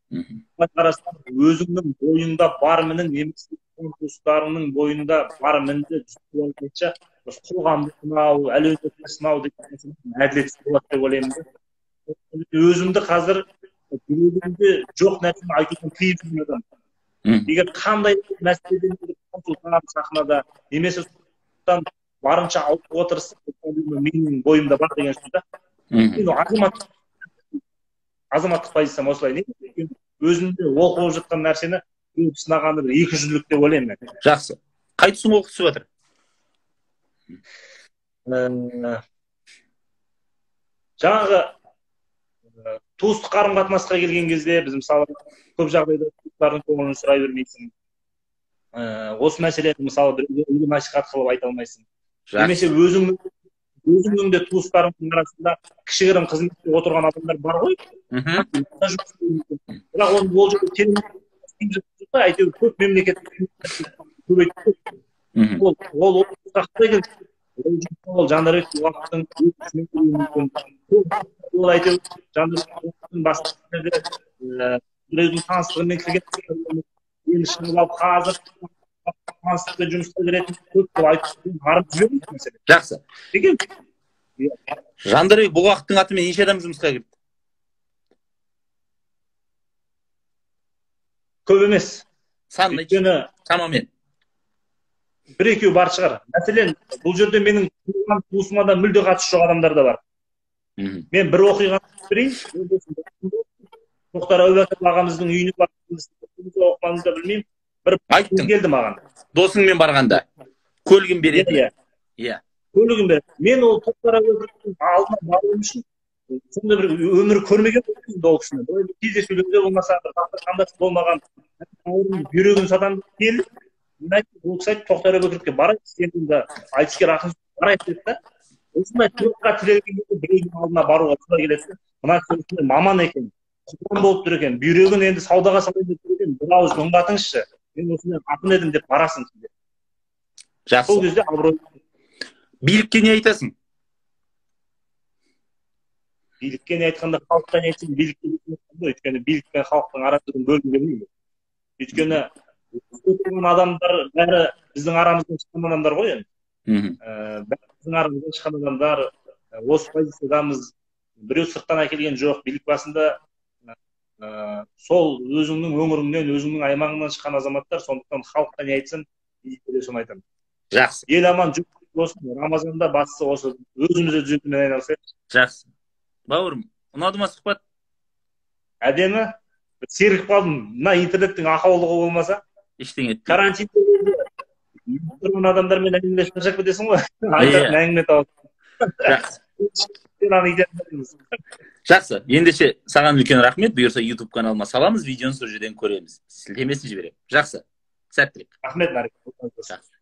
Былай қарасаң, өзіңнің бойыңда бар мінің немесе туыстарыңның бойында бар мінді түзетіп алғанша, осы қоғамды сынау, әлеуметті сынау деген нәрсе әділетсіз болады деп ойлаймын да. Өзімді қазір жүрегімде жоқ нәрсені айтудан тыйып жүрген адаммын. Егер қандай мәселеден консультант сахнада немесе сондықтан барынша ауытқуға тырысып, менің бойымда бар деген сөз да. Мен азаматтық позициям осылай. Неге? Өзімде олқы болып жатқан нәрсені сынағанды бір екі жүзділік деп ойлаймын мен. Жақсы. Қай тұсың олқы түсіп жатыр? Жаңағы туыстық қарым-қатынасқа келген кезде біз мысалы көп жағдайда туыстардың көңілін сұрай бермейсің. Осы мәселені мысалы біреуге үлгі насихат қылып айта алмайсың. Немесе өзіңнің де туыстарыңның арасында кішігірім қызметте отырған адамдар бар ғой. Бірақ оның ол жерде терең әйтеуір көп мемлекет көбейтті. Ол ол Жандарбек Бұлғақовтың мүмкін. Ол әйтеуір Жандарбек Бұлғақовтың басқа біреудің таныстығымен кірген, енді шығып алып қазір таныстықпен жұмысқа кіретін көп деп айтып арып жүрміз мәселе. Жақсы. Жандарбек Бұлғақовтың атымен неше адам жұмысқа кірді? Көп емес. Санын айтшы. Шамамен. Бір екеу бар шығар. Мәселен, бұл жерде менің туған туысыма да мүлде қатысы жоқ адамдар да бар. Мен бір оқиғаны берейін. Тоқтар Әубәкіров ағамыздың үйіне барып, да білмеймін. Бір айттың келді маған. Досыңмен барғанда көлігін береді. Иә. Көлігін береді. Мен ол Тоқтар Әубәкіровтің алдына баруым үшін сондай бір өмір көрмеген ол кісіні. Кездесулерде болмаса, бір қандас болмаған, бүйрегін сатамын деп келді. Мен айттым, ол кісі айтты, Тоқтар Әубәкіровке барайық, сен де айтыскер ақын барайық деді да. Осындай тұйыққа тірелген кезде біреудің алдына баруға тура келеді. Мына кісі маман екен, құрбан болып тұр екен, бүйрегін енді саудаға салайын деп тұр екен, бір ауыз үн қатыңызшы, мен осындай ақын едім деп барасың. Жақсы. Сол кезде абырой. Билікке не айтасың? Билікке не айтқанда, халыққа не айтсаң, билікке, өйткені билік пен халықтың арасын бөлгім келмейді. Өйткені адамдар бәрі біздің арамыздан шыққан адамдар ғой енді. Біздің арамыздан шыққан адамдар, осы позициядамыз, біреу сырттан әкелген жоқ, билік басында сол өзіңнің өңіріңнен, өзіңнің аймағыңнан шыққан азаматтар, сондықтан халыққа не айтсам, билікке де соны айтамын. Жақсы. Ел аман, жұрт болсын, Рамазанда бастысы осы өзімізді түзетумен айналысайық. Жақсы. Бауырым, ұнады ма сұхбат? Әдемі. Сергіп қалдым. Мына интернеттің ақаулығы болмаса. Ештеңе етпейді. Карантинде тұрған адамдармен әңгімелесіп шаршап кетесің ғой. Айтатын әңгіме тауып. Жақсы. Жақсы. Ендеше саған үлкен рахмет. Бұйырса YouTube каналыма саламыз, видеоны сол жерден көреміз. Сілтемесін жіберемін. Жақсы. Сәттілік. Рахмет, Нарик. Жақсы.